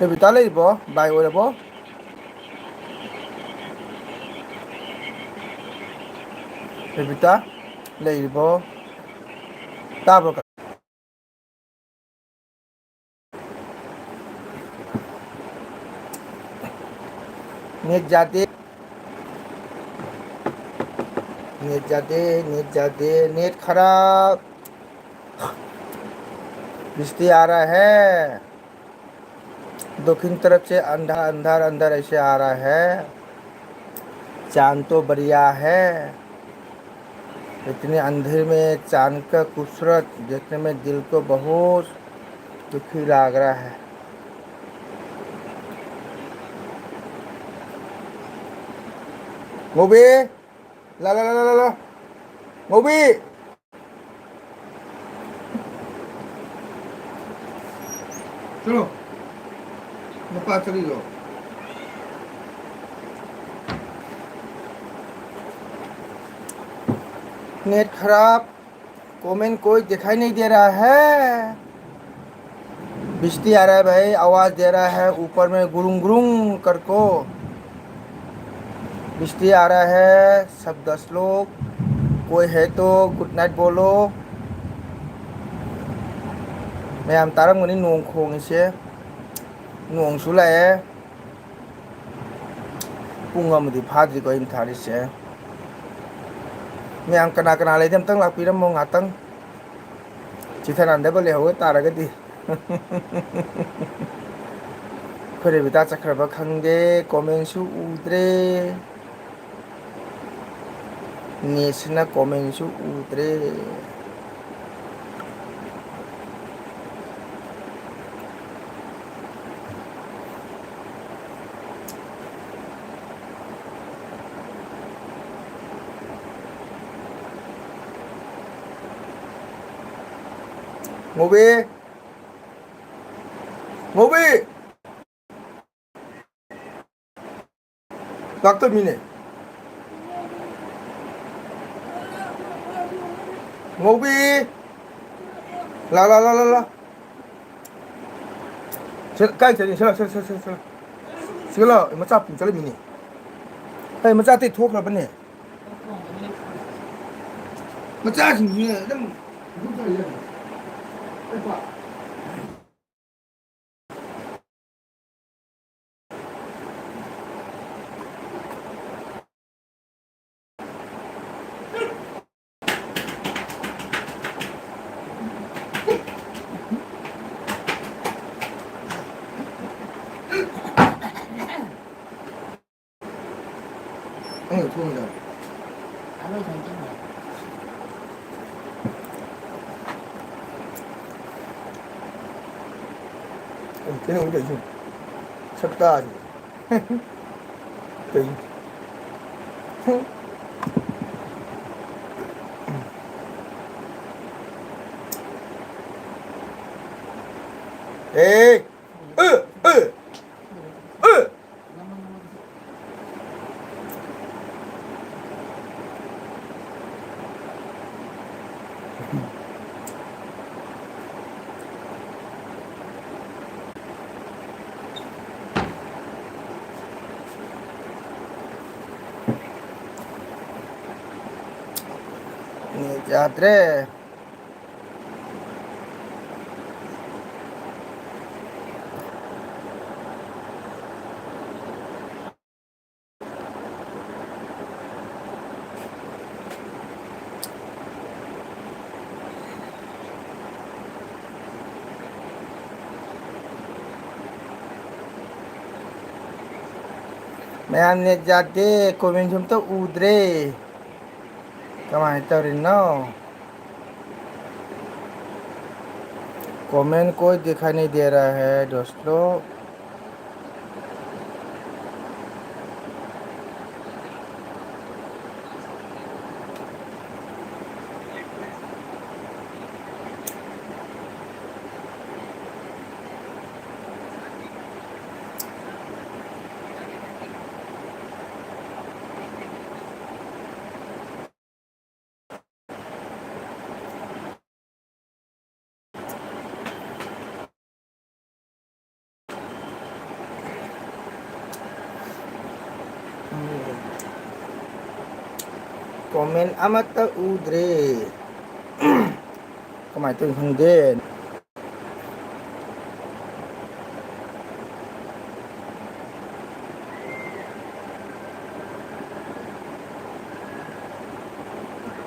ꯔꯦꯕꯤꯀꯥ ꯂꯩꯔꯤꯕꯣ? ꯕꯥꯏ ꯑꯣꯏꯔꯕꯣ? ꯔꯦꯕꯤꯀꯥ ꯂꯩꯔꯤꯕꯣ? ꯇꯥꯕ꯭ꯔꯣ? Net जाते, net जाते, net जाते, net खराब। बिजली आ रहा है। दक्षिण तरफ से अंधार, अंधार, अंधार ऐसे आ रहा है। चांद तो बढ़िया है। इतने अंधेर में चांद का खूबसूरत देखने में दिल को बहुत दुखी लग रहा है। ꯉꯧꯕꯤ! ꯂꯥ, ꯂꯥ, ꯂꯥ, ꯂꯥ, ꯂꯥ, ꯂꯥ꯫ ꯉꯧꯕꯤ! चलो, मैं पास चली जाओ। नेट खराब, कमेंट कोई दिखाई नहीं दे रहा है। बिजली आ रहा है भाई, आवाज दे रहा है ऊपर में गुरुंग गुरुंग करको। बिजली आ रहा है, सब दस लोग, कोई है तो गुड नाइट बोलो। ꯃꯌꯥꯝ ꯇꯥꯔꯝꯒꯅꯤ ꯅꯣꯡ ꯈꯣꯡꯉꯤꯁꯦ꯫ ꯅꯣꯡꯁꯨ ꯂꯥꯛꯑꯦ꯫ ꯄꯨꯡ ꯑꯃꯗꯤ ꯐꯥꯗ꯭ꯔꯤꯀꯣ ꯑꯩꯅ ꯊꯥꯔꯤꯁꯦ꯫ ꯃꯌꯥꯝ ꯀꯅꯥ ꯀꯅꯥ ꯂꯩꯗꯤ ꯑꯝꯇꯪ ꯂꯥꯛꯄꯤꯔꯝꯃꯣ ꯉꯥꯛꯇꯪ꯫ ꯆꯤꯊꯅꯥꯟꯗꯕ ꯂꯩꯍꯧꯕ ꯇꯥꯔꯒꯗꯤ꯫ ꯑꯩꯈꯣꯏ ꯔꯦꯕꯤꯇꯥ ꯆꯠꯈ꯭ꯔꯕ ꯈꯪꯗꯦ, ꯀꯣꯃꯦꯟꯁꯨ ꯎꯗ꯭ꯔꯦ꯫ ꯅꯦꯠꯁꯤꯅ ꯀꯣꯃꯦꯟꯁꯨ ꯎꯗ꯭ꯔꯦ꯫ ꯉꯧꯕꯤ! ꯉꯧꯕꯤ! ꯂꯥꯛꯇꯕ ꯃꯤꯅꯦ꯫ ꯉꯧꯕꯤ! ꯂꯥ, ꯂꯥ, ꯂꯥ, ꯂꯥ, ꯂꯥ꯫ ꯁꯤ ꯀꯥꯏ ꯆꯠꯂꯤ? ꯁꯤꯂꯥ, ꯁꯤꯂꯥ, ꯁꯤꯂꯥ, ꯁꯤꯂꯥ, ꯁꯤꯂꯥ꯫ ꯁꯤꯒ ꯂꯥꯎ꯫ ꯃꯆꯥ ꯄꯨ ꯆꯠꯂꯝꯃꯤꯅꯦ꯫ ꯑꯩ ꯃꯆꯥ ꯑꯇꯩ ꯊꯣꯛꯈ꯭ꯔꯕꯅꯦ꯫ ꯃꯆꯥꯁꯤꯡꯁꯤꯅ ꯑꯗꯨꯝ ꯑꯩꯅ ꯊꯣꯡꯉꯤꯔꯣ? ꯑꯩ ꯀꯩꯅꯣ ꯇꯧꯏꯁꯤꯕꯣ꯫ ꯁꯛꯇꯥꯁꯤꯗꯤ꯫ ꯀꯩ? ꯑꯦ, ꯑ, ꯑ, ꯑ꯫ ꯌꯥꯗ꯭ꯔꯦ꯫ ꯃꯌꯥꯝ ꯅꯦꯠ ꯌꯥꯗꯦ, ꯀꯣꯃꯦꯟꯁꯨ ꯑꯝꯇ ꯎꯗ꯭ꯔꯦ꯫ ꯀꯃꯥꯏꯅ ꯇꯧꯔꯤꯅꯣ? ꯀꯣꯃꯦꯟ ꯀꯣꯏ ꯗꯤꯈꯥꯏ ꯅꯍꯤ ꯗꯦ ꯔꯍꯥ ꯍꯦ ꯗꯣꯁꯇꯣ꯫ ꯀꯣꯃꯦꯟ ꯑꯃꯠꯇ ꯎꯗ꯭ꯔꯦ꯫ ꯀꯃꯥꯏꯅ ꯇꯧꯔꯤꯅꯣ ꯈꯪꯗꯦ꯫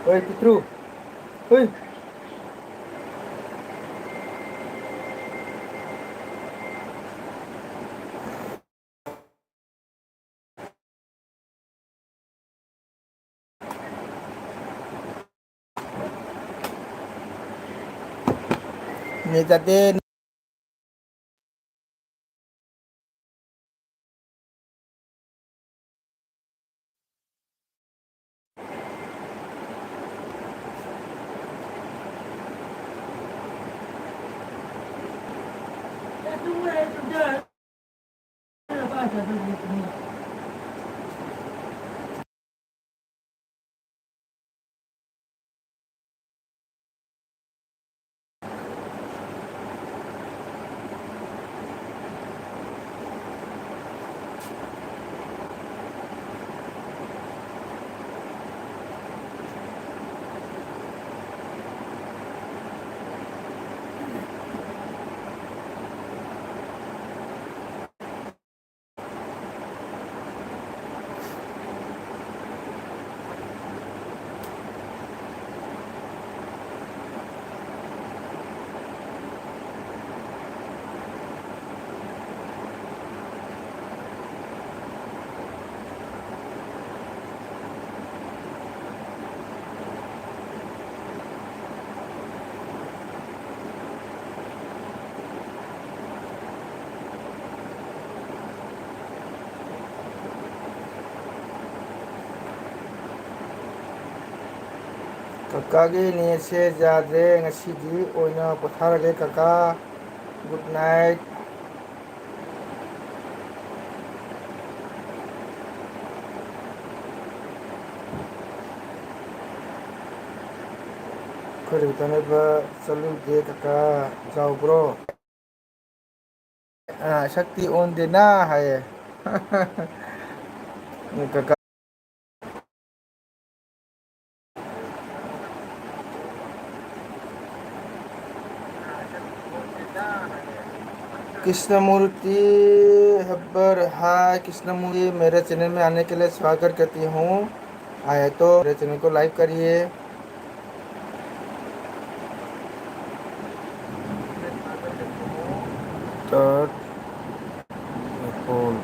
ꯍꯣꯏ, ꯄꯤꯛꯇ꯭ꯔꯨ꯫ ꯍꯣꯏ꯫ ꯅꯦꯠ ꯌꯥꯗꯦ꯫ ꯀꯀꯥꯒꯤ ꯅꯦꯠꯁꯦ ꯌꯥꯗ꯭ꯔꯦ, ꯉꯁꯤꯒꯤ ꯑꯣꯏꯅ ꯄꯣꯊꯥꯔꯒꯦ ꯀꯀꯥ꯫ Good night꯫ ꯑꯩꯈꯣꯏ ꯔꯤꯇꯔꯟ ꯂꯩꯕ ꯆꯠꯂꯨꯒꯦ ꯀꯀꯥ, ꯌꯥꯎꯕ꯭ꯔꯣ? ꯑ, ꯁꯛꯇꯤ ꯑꯣꯟꯗꯦꯅ ꯍꯥꯏꯌꯦ꯫ ꯀꯀꯥ꯫ कृष्णमूर्ति हब्बर, हाय कृष्णमूर्ति, मेरे चैनल में आने के लिए स्वागत करती हूँ। आए तो मेरे चैनल को लाइक करिए। Dot Nepal।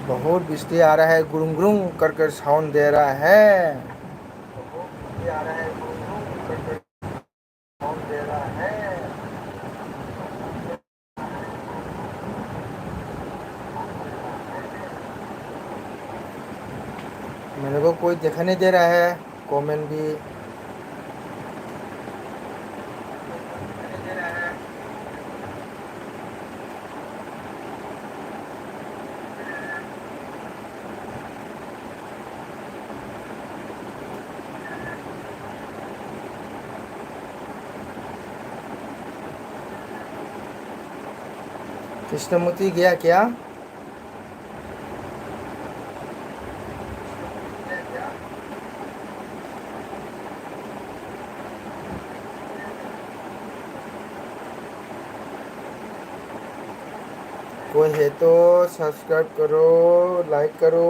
बहुत बिजली आ रहा है, गुरुंग गुरुंग करके साउंड दे रहा है। कोई दिखाई नहीं दे रहा है, कमेंट भी। कृष्णमूर्ति गया क्या? कोई है तो सब्सक्राइब करो, लाइक करो।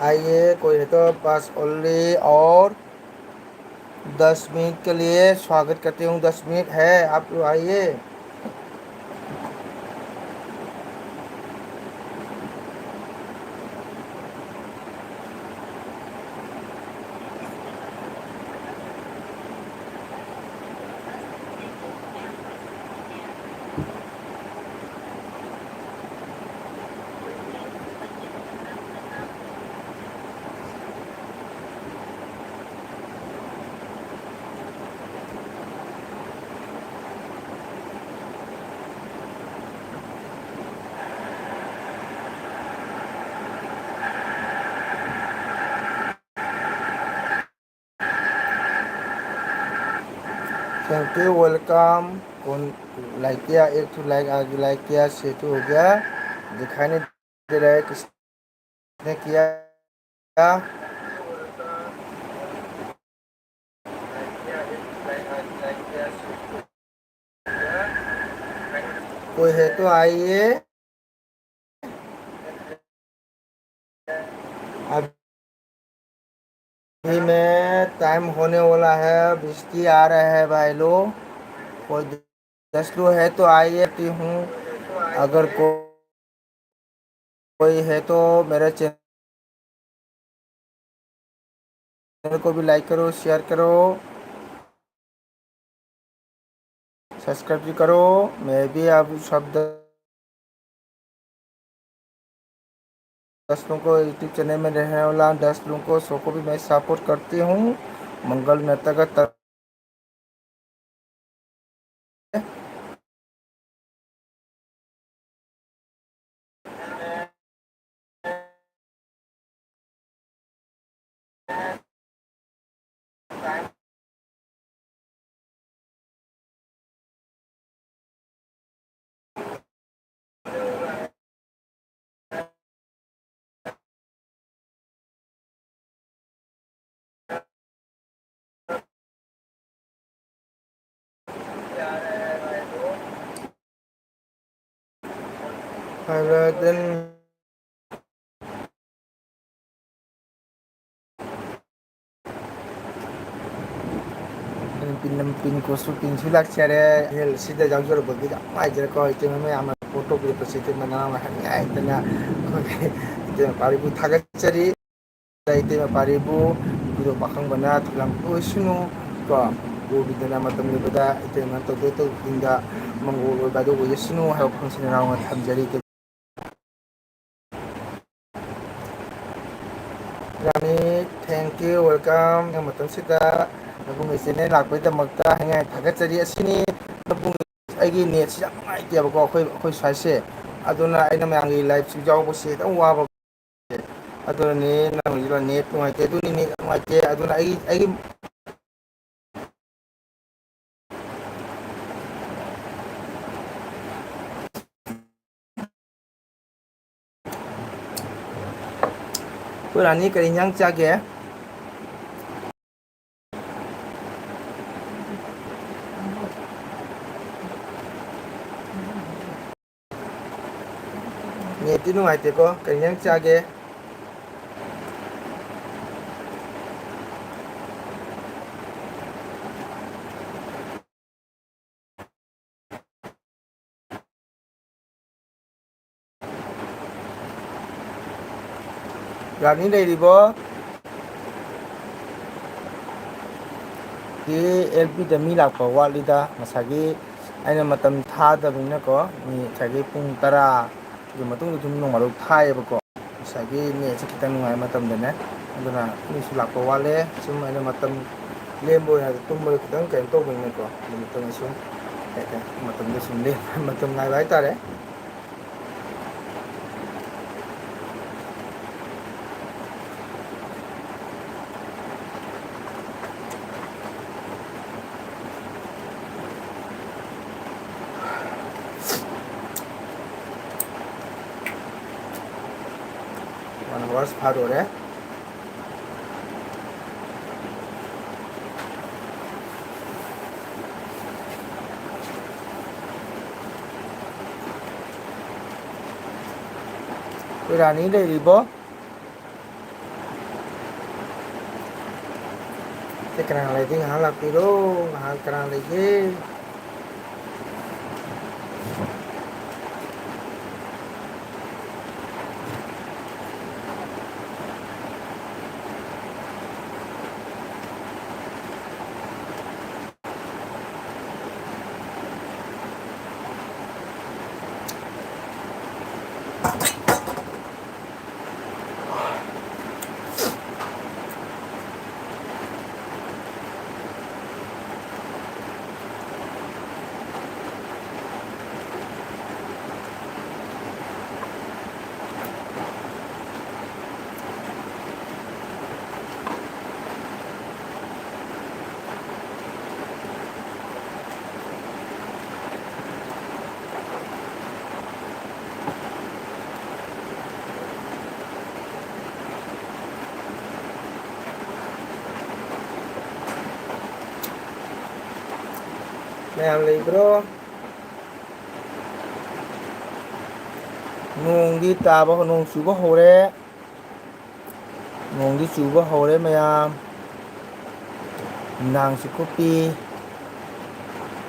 आइए, कोई है तो बस ओनली और दस मिनट के लिए स्वागत करती हूँ। दस मिनट है, आप लोग आइए। Thank you, welcome. कौन लाइक किया? एक तो लाइक, आगे लाइक किया, से तो हो गया, दिखाई नहीं दे रहा है किसने किया। कोई है तो आइए। अभी मैं टाइम होने वाला है, बिजली आ रहा है भाई लोग। कोई दस लोग है तो आइए, ती हूँ। अगर को-, कोई है तो मेरे चैनल को भी लाइक करो, शेयर करो, सब्सक्राइब भी करो। मैं भी अब शब्द दस लोगों को YouTube चैनल में रहने वाला दस लोगों को, सौ को भी मैं सपोर्ट करती हूँ। मंगल नतगत ꯍꯥꯏꯔꯗꯟ ꯄꯤꯟ ꯄꯤꯟ ꯀꯣꯁꯨ ꯄꯤꯟꯁꯨ ꯂꯥꯛꯆꯔꯦ꯫ ꯍꯦꯜꯁꯤꯗ ꯌꯥꯎꯖꯔꯨꯕꯒꯤ ꯌꯥꯝ ꯅꯨꯡꯉꯥꯏꯖꯔꯦꯀꯣ꯫ ꯏꯇꯩꯃ ꯃꯌꯥꯝꯅ ꯄꯣꯠ ꯇꯧꯕꯤꯔꯛꯄꯁꯦ ꯏꯇꯩꯃ ꯅꯔꯥꯡ ꯍꯟꯅꯤꯡꯉꯥꯏ ꯍꯦꯟꯗꯅ ꯑꯩꯈꯣꯏꯒꯤ ꯏꯇꯩꯃ ꯄꯥꯔꯤꯕꯨ ꯊꯥꯒꯠꯆꯔꯤ꯫ ꯏꯇꯩꯃ ꯄꯥꯔꯤꯕꯨ ꯅꯨꯄꯤꯗꯣ ꯄꯥꯈꯪꯕꯅ ꯊꯤꯜꯂꯝꯕ ꯑꯣꯏꯁꯅꯨ ꯀꯣ꯫ ꯒꯣꯕꯤꯟꯗꯅ ꯃꯇꯝ ꯂꯩꯕꯗ ꯏꯇꯩꯃ ꯇꯧꯗꯣꯏ ꯇꯧꯕꯁꯤꯡꯗ ꯃꯪꯒꯣꯜ ꯑꯣꯏꯕ ꯑꯗꯨ ꯑꯣꯏꯖꯁꯅꯨ ꯍꯥꯏꯕ ꯋꯥꯐꯝꯁꯤ ꯅꯔꯥꯡꯅ ꯊꯝꯖꯔꯤ꯫ ꯔꯥꯅꯤ, thank you, welcome꯫ ꯅꯪ ꯃꯇꯝꯁꯤꯗ ꯅꯕꯨꯡꯒꯤ ꯆꯦꯅꯦꯜ ꯂꯥꯛꯄꯒꯤꯗꯃꯛꯇ ꯍꯥꯏꯅꯤꯡꯉꯥꯏ ꯊꯥꯒꯠꯆꯔꯤ꯫ ꯑꯁꯤꯅꯤ ꯅꯕꯨꯡ, ꯑꯩꯒꯤ ꯅꯦꯠꯁꯤ ꯌꯥꯝ ꯅꯨꯡꯉꯥꯏꯇꯦꯕꯀꯣ, ꯑꯩꯈꯣꯏ, ꯑꯩꯈꯣꯏ ꯁ꯭ꯋꯥꯏꯁꯦ꯫ ꯑꯗꯨꯅ ꯑꯩꯅ ꯃꯌꯥꯝꯒꯤ ꯂꯥꯏꯞꯁꯤ ꯌꯥꯎꯕꯁꯤ ꯈꯤꯇꯪ ꯋꯥꯕ꯫ ꯑꯗꯨꯅꯅꯦ ꯅꯪꯒꯤꯁꯤꯗ ꯅꯦꯠ ꯅꯨꯡꯉꯥꯏꯇꯦ, ꯑꯗꯨꯅꯤ ꯅꯦꯠ ꯅꯨꯡꯉꯥꯏꯇꯦ꯫ ꯑꯗꯨꯅ ꯑꯩ, ꯑꯩꯒꯤ ꯑꯩꯈꯣꯏ ꯔꯥꯅꯤ ꯀꯔꯤ ꯏꯟꯖꯥꯡ ꯆꯥꯒꯦ? ꯅꯦꯠꯇꯤ ꯅꯨꯡꯉꯥꯏꯇꯦꯀꯣ꯫ ꯀꯔꯤ ꯏꯟꯖꯥꯡ ꯆꯥꯒꯦ? ꯔꯥꯅꯤ ꯂꯩꯔꯤꯕꯣ? ꯀꯦ ꯑꯦꯜ ꯄꯤꯗ ꯃꯤ ꯂꯥꯛꯄ ꯋꯥꯠꯂꯤꯗ꯫ ꯉꯁꯥꯏꯒꯤ ꯑꯩꯅ ꯃꯇꯝ ꯊꯥꯗꯕꯅꯤꯅꯀꯣ, ꯃꯤ ꯉꯁꯥꯏꯒꯤ ꯄꯨꯡ ꯇꯔꯥꯒꯤ ꯃꯇꯨꯡꯗ ꯑꯗꯨꯝ ꯅꯣꯡꯃꯗꯣ ꯊꯥꯏꯌꯦꯕꯀꯣ꯫ ꯉꯁꯥꯏꯒꯤ ꯅꯦꯠꯁꯦ ꯈꯤꯇꯪ ꯅꯨꯡꯉꯥꯏꯕ ꯃꯇꯝꯗꯅꯦ, ꯑꯗꯨꯅ ꯃꯤꯁꯨ ꯂꯥꯛꯄ ꯋꯥꯠꯂꯦ꯫ ꯁꯨꯝ ꯑꯩꯅ ꯃꯇꯝ ꯂꯦꯟꯕ ꯑꯣꯏꯅ ꯇꯨꯝꯕꯗꯣ ꯈꯤꯇꯪ ꯀꯩꯅꯣ ꯇꯧꯕꯅꯤꯅꯀꯣ, ꯑꯗꯨ ꯃꯇꯝꯗ ꯁꯨꯝ ꯀꯩ ꯍꯥꯏꯇꯥꯔꯦ, ꯃꯇꯝꯗꯣ ꯁꯨꯝ ꯂꯦꯟꯕ, ꯃꯇꯝ ꯉꯥꯏꯕ ꯍꯥꯏꯇꯥꯔꯦ꯫ One hours ꯐꯥꯗꯣꯔꯦ꯫ ꯑꯩꯈꯣꯏ ꯔꯥꯅꯤ ꯂꯩꯔꯤꯕꯣ? ꯁꯤ ꯀꯅꯥ ꯂꯩꯒꯦ? ꯉꯥꯏꯍꯥꯛ ꯂꯥꯛꯄꯤꯔꯣ꯫ ꯉꯥꯏꯍꯥꯛ ꯀꯅꯥ ꯂꯩꯒꯦ? ꯃꯌꯥꯝ ꯂꯩꯕ꯭ꯔꯣ? ꯅꯣꯡꯗꯤ ꯇꯥꯕ, ꯅꯣꯡ ꯆꯨꯕ ꯍꯧꯔꯦ꯫ ꯅꯣꯡꯗꯤ ꯆꯨꯕ ꯍꯧꯔꯦ ꯃꯌꯥꯝ꯫ ꯅꯨꯡꯗꯥꯡꯁꯨ ꯀꯨꯞꯄꯤ꯫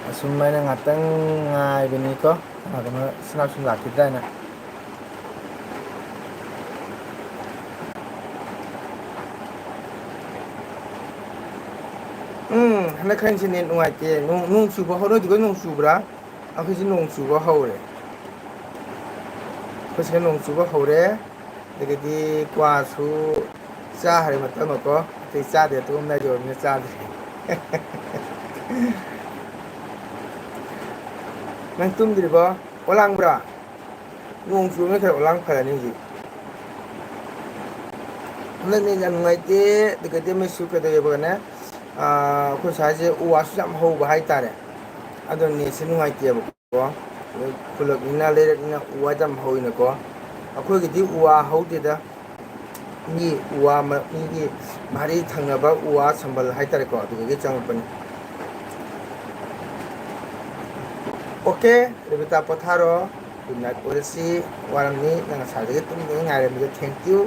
ꯑꯁꯨꯝ ꯑꯩꯅ ꯉꯥꯛꯇꯪ ꯉꯥꯏꯕꯅꯤꯀꯣ, ꯀꯅꯥ ꯀꯅꯥ ꯏꯆꯤꯟ ꯏꯅꯥꯎꯁꯤꯡ ꯂꯥꯛꯈꯤꯗ꯭ꯔꯥ ꯍꯥꯏꯅ꯫ ꯎꯝ, ꯍꯟꯗꯛ ꯈꯔꯁꯤ ꯅꯦꯠ ꯅꯨꯡꯉꯥꯏꯇꯦ꯫ ꯅꯣꯡ, ꯅꯣꯡ ꯆꯨꯕ ꯍꯧꯔꯣꯏꯗ꯭ꯔꯤꯕ ꯅꯣꯡ ꯆꯨꯕ꯭ꯔꯥ? ꯑꯩꯈꯣꯏꯁꯤ ꯅꯣꯡ ꯆꯨꯕ ꯍꯧꯔꯦ꯫ ꯑꯩꯈꯣꯏ ꯁꯤꯗ ꯅꯣꯡ ꯆꯨꯕ ꯍꯧꯔꯦ꯫ ꯑꯗꯒꯤꯗꯤ ꯀ꯭ꯋꯥꯁꯨ ꯆꯥꯈ꯭ꯔꯦ ꯃꯇꯝ ꯑꯃꯀꯣ, ꯑꯇꯩ ꯆꯥꯗꯦ, ꯇꯨꯝꯃꯝꯗꯥꯏꯗ ꯑꯣꯏꯔꯕꯅꯤꯅ ꯆꯥꯗ꯭ꯔꯦ꯫ ꯅꯪ ꯇꯨꯝꯗ꯭ꯔꯤꯕꯣ? ꯑꯣꯂꯥꯡꯕ꯭ꯔꯥ? ꯅꯣꯡ ꯆꯨꯕꯅ ꯈꯔ ꯑꯣꯂꯥꯡ ꯐꯔꯅꯤ ꯍꯧꯖꯤꯛ꯫ ꯍꯟꯗꯛ ꯅꯦꯠ ꯌꯥꯝ ꯅꯨꯡꯉꯥꯏꯇꯦ꯫ ꯑꯗꯨꯒꯗꯤ ꯑꯃꯁꯨ ꯀꯩꯗꯧꯋꯦꯕꯀꯅꯦ, ꯑꯥ, ꯑꯩꯈꯣꯏ ꯁ꯭ꯋꯥꯏꯁꯦ ꯎ ꯋꯥꯁꯨ ꯌꯥꯝ ꯍꯧꯕ ꯍꯥꯏꯇꯥꯔꯦ꯫ ꯑꯗꯣ ꯅꯦꯠꯁꯦ ꯅꯨꯡꯉꯥꯏꯇꯦꯕꯀꯣ꯫ ꯑꯗꯩ ꯈꯨꯜꯂꯛꯅꯤꯅ, ꯂꯩꯔꯛꯅꯤꯅ ꯎ ꯋꯥ ꯌꯥꯝ ꯍꯧꯋꯤꯅꯀꯣ꯫ ꯑꯩꯈꯣꯏꯒꯤꯗꯤ ꯎ ꯋꯥ ꯍꯧꯗꯦꯗ꯫ ꯃꯤ ꯎ ꯋꯥ ꯃ-, ꯃꯤꯒꯤ ꯚꯥꯔꯤ ꯊꯪꯅꯕ ꯎ ꯋꯥ ꯁꯝꯕꯜ ꯍꯥꯏꯇꯥꯔꯦꯀꯣ, ꯑꯗꯨꯗꯒꯤ ꯆꯪꯉꯛꯄꯅꯤ꯫ ꯑꯣꯀꯦ, ꯔꯦꯕꯤꯇꯥ, ꯄꯣꯊꯥꯔꯣ꯫ Good night ꯑꯣꯏꯔꯁꯤ꯫ ꯋꯥꯔꯝꯅꯤ, ꯅꯪ ꯉꯁꯥꯏꯗꯒꯤ ꯇꯨꯝꯗꯅ ꯉꯥꯏꯔꯝꯃꯤꯗꯣ, thank you꯫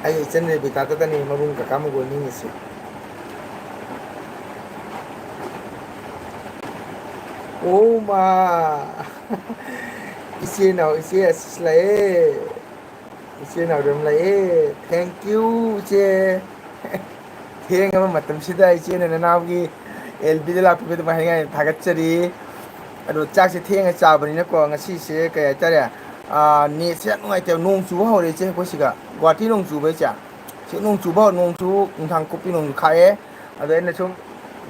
ꯑꯩ ꯏꯆꯟ ꯔꯦꯕꯤꯀꯥꯗꯨꯗꯅꯤ ꯃꯕꯨꯡ ꯀꯀꯥ ꯃꯒꯨ ꯑꯣꯏꯅꯤꯡꯉꯤꯁꯤ꯫ ꯑꯣ ꯃꯥ! ꯏꯆꯦ ꯅꯥꯎ, ꯏꯆꯦ ꯑꯁꯤꯁ ꯂꯥꯛꯑꯦ꯫ ꯏꯆꯦ ꯅꯥꯎꯔꯦꯝ ꯂꯥꯛꯑꯦ꯫ Thank you, ꯏꯆꯦ꯫ ꯊꯦꯡꯉꯕ ꯃꯇꯝꯁꯤꯗ ꯏꯆꯦꯅ ꯅꯅꯥꯎꯒꯤ ꯑꯦꯜ ꯕꯤꯗ ꯂꯥꯛꯄꯤꯕꯗꯨ ꯃꯍꯩ ꯌꯥꯏꯅ ꯊꯥꯒꯠꯆꯔꯤ꯫ ꯑꯗꯣ ꯆꯥꯛꯁꯦ ꯊꯦꯡꯅ ꯆꯥꯕꯅꯤꯅꯀꯣ, ꯉꯁꯤꯁꯦ ꯀꯩ ꯍꯥꯏꯇꯥꯔꯦ, ꯑꯥ, ꯅꯦꯠꯁꯦ ꯌꯥꯝ ꯅꯨꯡꯉꯥꯏꯇꯦꯕ꯫ ꯅꯣꯡ ꯆꯨꯕ ꯍꯧꯔꯛꯏꯁꯦ ꯑꯩꯈꯣꯏ ꯁꯤꯒ꯫ ꯒꯨꯍꯥꯇꯤ ꯅꯣꯡ ꯆꯨꯕ ꯍꯥꯏꯁꯦ꯫ ꯁꯤ ꯅꯣꯡ ꯆꯨꯕ ꯍꯧꯔ-, ꯅꯣꯡ ꯆꯨ-, ꯅꯨꯡꯗꯥꯡ ꯀꯨꯞꯄꯤ ꯅꯣꯡꯁꯨ ꯈꯥꯛꯑꯦ꯫ ꯑꯗꯣ ꯑꯩꯅ ꯁꯨꯝ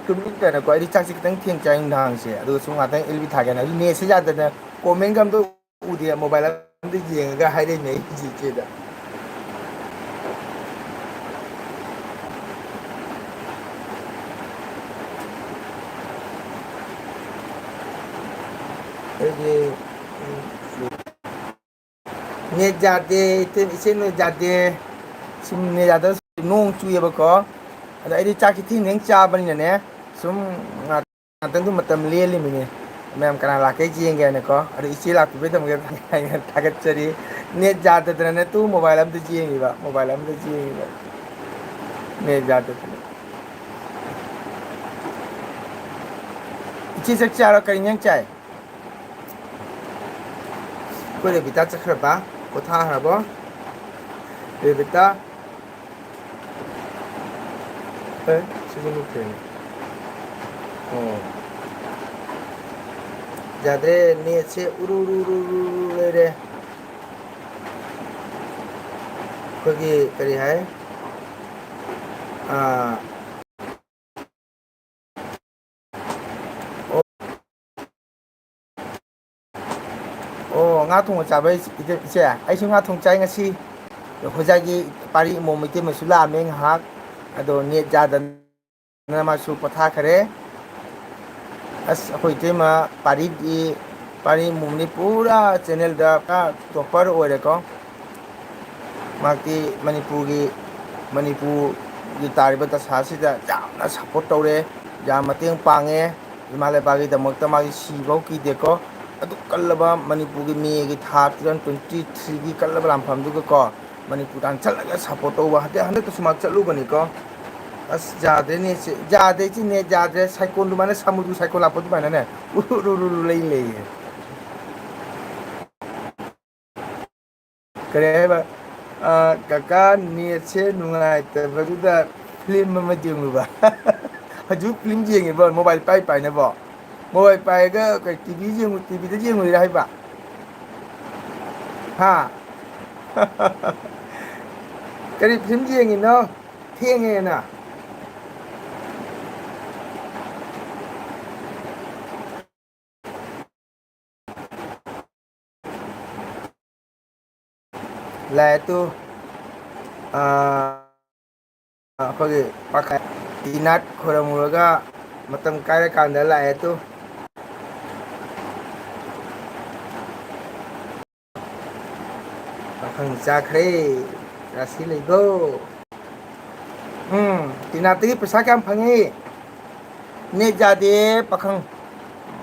ꯇꯨꯝꯅꯤꯡꯗꯅꯀꯣ, ꯑꯩꯗꯤ ꯆꯥꯛꯁꯦ ꯈꯤꯇꯪ ꯊꯦꯡ ꯆꯥꯏ ꯅꯨꯡꯗꯥꯡꯁꯦ꯫ ꯑꯗꯨꯒ ꯁꯨꯝ ꯉꯥꯛꯇꯪ ꯑꯦꯜ ꯕꯤ ꯊꯥꯒꯦꯅ꯫ ꯑꯗꯨ ꯅꯦꯠꯁꯦ ꯌꯥꯗꯗꯅ ꯀꯣꯃꯦꯟꯒ ꯑꯝꯇ ꯎꯗꯦ, ꯃꯣꯕꯥꯏꯜ ꯑꯝꯗ ꯌꯦꯡꯉꯒ ꯍꯥꯏꯔꯛꯏꯅꯦ ꯑꯩꯁꯦ ꯏꯆꯦꯗ꯫ ꯑꯩꯒꯤ, ꯎꯝ, ꯅꯦꯠ ꯌꯥꯗꯦ, ꯏꯆꯦ, ꯏꯆꯦ ꯅꯦꯠ ꯌꯥꯗꯦ꯫ ꯁꯨꯝ ꯅꯦꯠ ꯌꯥꯗꯕ ꯅꯣꯡ ꯆꯨꯏꯌꯦꯕꯀꯣ꯫ ꯑꯗ ꯑꯩꯗꯤ ꯆꯥꯛꯁꯤ ꯊꯦꯡ ꯊꯦꯡ ꯆꯥꯕꯅꯤꯅꯅꯦ, ꯁꯨꯝ ꯉꯥꯛ-, ꯉꯥꯛꯇꯪꯗꯨ ꯃꯇꯝ ꯂꯦꯜꯂꯤꯃꯤꯅꯦ꯫ ꯃꯌꯥꯝ ꯀꯅꯥ ꯂꯥꯛꯀꯦ ꯌꯦꯡꯒꯦ ꯍꯥꯏꯅꯀꯣ꯫ ꯑꯗꯣ ꯏꯆꯦ ꯂꯥꯛꯄꯤꯕꯩꯗꯃꯛꯇ ꯊꯥꯒꯠꯆꯔꯤ꯫ ꯅꯦꯠ ꯌꯥꯗꯗꯅꯅꯦ ꯇꯨ ꯃꯣꯕꯥꯏꯜ ꯑꯝꯗ ꯌꯦꯡꯉꯤꯕ, ꯃꯣꯕꯥꯏꯜ ꯑꯝꯗ ꯌꯦꯡꯉꯤꯕ꯫ ꯅꯦꯠ ꯌꯥꯗꯗꯅ꯫ ꯏꯆꯦ ꯆꯥꯛ ꯆꯥꯔꯣ? ꯀꯔꯤ ꯏꯟꯖꯥꯡ ꯆꯥꯏ? ꯑꯩꯈꯣꯏ ꯔꯦꯕꯤꯇꯥ ꯆꯠꯈ꯭ꯔꯕ? ꯄꯣꯊꯥꯈ꯭ꯔꯕꯣ? ꯔꯦꯕꯤꯇꯥ? ꯑꯦ, ꯁꯤꯗꯤ ꯃꯨꯠꯈ꯭ꯔꯦꯅꯦ꯫ ꯑꯣ꯫ ꯌꯥꯗ꯭ꯔꯦ, ꯅꯦꯠꯁꯦ ꯎꯔꯨ ꯎꯔꯨ ꯎꯔꯨ ꯎꯔꯨ ꯂꯩꯔꯦ꯫ ꯑꯩꯈꯣꯏꯒꯤ ꯀꯔꯤ ꯍꯥꯏ? ꯑꯥ, ꯑꯣ, ꯑꯣ, ꯉꯥ ꯊꯣꯡꯕ ꯆꯥꯕꯩ ꯏꯆꯦ, ꯏꯆꯦ, ꯑꯩꯁꯨ ꯉꯥ ꯊꯣꯡ ꯆꯥꯏ ꯉꯁꯤ꯫ ꯑꯩꯈꯣꯏꯖꯥꯒꯤ ꯄꯥꯔꯤ ꯏꯃꯣꯝ ꯃꯩꯇꯩ ꯑꯃꯁꯨ ꯂꯥꯛꯑꯝꯃꯦ ꯉꯥꯏꯍꯥꯛ, ꯑꯗꯣ ꯅꯦꯠ ꯌꯥꯗꯅ ꯃꯥꯁꯨ ꯄꯣꯊꯥꯈꯔꯦ꯫ ꯑꯁ, ꯑꯩꯈꯣꯏ ꯏꯇꯩꯃ ꯄꯥꯔꯤꯗꯤ, ꯄꯥꯔꯤ ꯏꯃꯣꯝꯅꯤ ꯄꯨꯔꯥ ꯆꯦꯅꯦꯜꯗ ꯄꯨꯔꯥ ꯇꯣꯞꯄꯔ ꯑꯣꯏꯔꯦꯀꯣ꯫ ꯃꯍꯥꯛꯇꯤ ꯃꯅꯤꯄꯨꯔꯒꯤ, ꯃꯅꯤꯄꯨꯔꯒꯤ ꯇꯥꯔꯤꯕ ꯗꯁꯥꯁꯤꯗ ꯌꯥꯝꯅ ꯁꯞꯄꯣꯔꯠ ꯇꯧꯔꯦ, ꯌꯥꯝ ꯃꯇꯦꯡ ꯄꯥꯡꯉꯦ꯫ ꯏꯃꯥ ꯂꯩꯕꯥꯛꯀꯤꯗꯃꯛꯇ ꯃꯥꯒꯤ ꯁꯤꯐꯥꯎ ꯀꯤꯗꯦꯀꯣ꯫ ꯑꯗꯨꯛ ꯀꯜꯂꯕ ꯃꯅꯤꯄꯨꯔꯒꯤ ꯃꯦꯒꯤ ꯊꯥ two thousand twenty threeꯒꯤ ꯀꯜꯂꯕ ꯂꯥꯟꯐꯝꯗꯨꯒꯀꯣ, ꯃꯅꯤꯄꯨꯔ ꯇꯥꯟ ꯆꯠꯂꯒ ꯁꯞꯄꯣꯔꯠ ꯇꯧꯕ꯫ ꯍꯟꯗꯛ, ꯍꯟꯗꯛꯇꯁꯨ ꯃꯥ ꯆꯠꯂꯨꯕꯅꯤꯀꯣ꯫ ꯑꯁ, ꯌꯥꯗ꯭ꯔꯦꯅꯦ ꯏꯆꯦ, ꯌꯥꯗ꯭ꯔꯦ ꯏꯆꯦ, ꯅꯦꯠ ꯌꯥꯗ꯭ꯔꯦ꯫ ꯁꯥꯏꯀꯣꯟ ꯑꯗꯨꯃꯥꯏꯅ, ꯁꯥꯃꯨꯗꯨ ꯁꯥꯏꯀꯣꯟ ꯂꯥꯛꯄ ꯑꯗꯨꯃꯥꯏꯅꯅꯦ, ꯎꯔꯨ ꯎꯔꯨ ꯎꯔꯨ ꯂꯩ ꯂꯩꯌꯦ꯫ ꯀꯔꯤ ꯍꯥꯏꯕ? ꯑ, ꯀꯀꯥ, ꯅꯦꯠꯁꯦ ꯅꯨꯡꯉꯥꯏꯇꯕꯗꯨꯗ ꯐꯤꯂꯝ ꯑꯃ ꯌꯦꯡꯉꯨꯕ꯫ ꯍꯧꯖꯤꯛ ꯐꯤꯂꯝ ꯌꯦꯡꯉꯤꯕꯣ, ꯃꯣꯕꯥꯏꯜ ꯄꯥꯏ ꯄꯥꯏꯅꯕꯣ? ꯃꯣꯕꯥꯏꯜ ꯄꯥꯏꯔꯒ ꯀꯩ, ꯇꯤ ꯚꯤ ꯌꯦꯡꯉꯨ-, ꯇꯤ ꯚꯤꯗ ꯌꯦꯡꯉꯨꯔꯤꯔꯥ ꯍꯥꯏꯕ? ꯍꯥ? ꯀꯔꯤ ꯐꯤꯂꯝ ꯌꯦꯡꯉꯤꯅꯣ? ꯊꯦꯡꯉꯦꯅ꯫ ꯂꯥꯛꯑꯦ ꯇꯨ꯫ ꯑꯥ, ꯑꯩꯈꯣꯏꯒꯤ ꯄꯥꯈꯪ ꯏꯅꯥꯠ ꯈꯣꯏꯔꯝꯃꯨꯔꯒ ꯃꯇꯝ ꯀꯥꯏꯔꯀꯥꯟꯗ ꯂꯥꯛꯑꯦ ꯇꯨ꯫ ꯄꯥꯈꯪ ꯆꯥꯈ꯭ꯔꯦ, ꯔꯥꯁꯤ ꯂꯩꯒꯣ꯫ ꯎꯝ, ꯇꯤꯅꯥꯠꯇꯒꯤ ꯄꯩꯁꯥ ꯀꯌꯥꯝ ꯐꯪꯉꯤ? ꯅꯦꯠ ꯌꯥꯗꯦ, ꯄꯥꯈꯪ꯫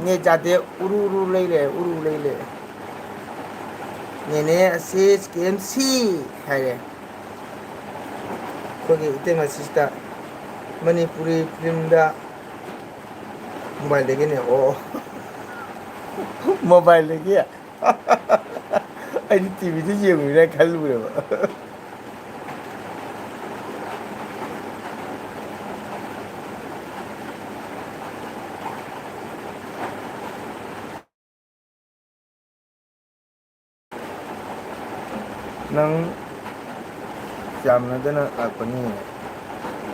ꯅꯦꯠ ꯌꯥꯗꯦ, ꯎꯔꯨ ꯎꯔꯨ ꯂꯩꯔꯦ, ꯎꯔꯨ ꯂꯩꯔꯦ꯫ ꯅꯦꯅꯦ ꯑꯁꯤꯁ ꯀꯦ ꯑꯦꯝ ꯁꯤ ꯍꯥꯏꯔꯦ꯫ ꯑꯩꯈꯣꯏꯒꯤ ꯏꯇꯩꯃ ꯑꯁꯤꯁꯤꯗ ꯃꯅꯤꯄꯨꯔꯤ ꯐꯤꯂꯝꯗ ꯃꯣꯕꯥꯏꯜꯗꯒꯤꯅꯦ, ꯑꯣ꯫ ꯃꯣꯕꯥꯏꯜꯗꯒꯤ? ꯑꯩꯗꯤ ꯇꯤ ꯚꯤꯗ ꯌꯦꯡꯉꯨꯔꯤꯔꯥ ꯈꯜꯂꯨꯔꯦꯕ꯫ ꯅꯪ ꯌꯥꯝꯅꯗꯅ ꯂꯥꯛꯄꯅꯤ꯫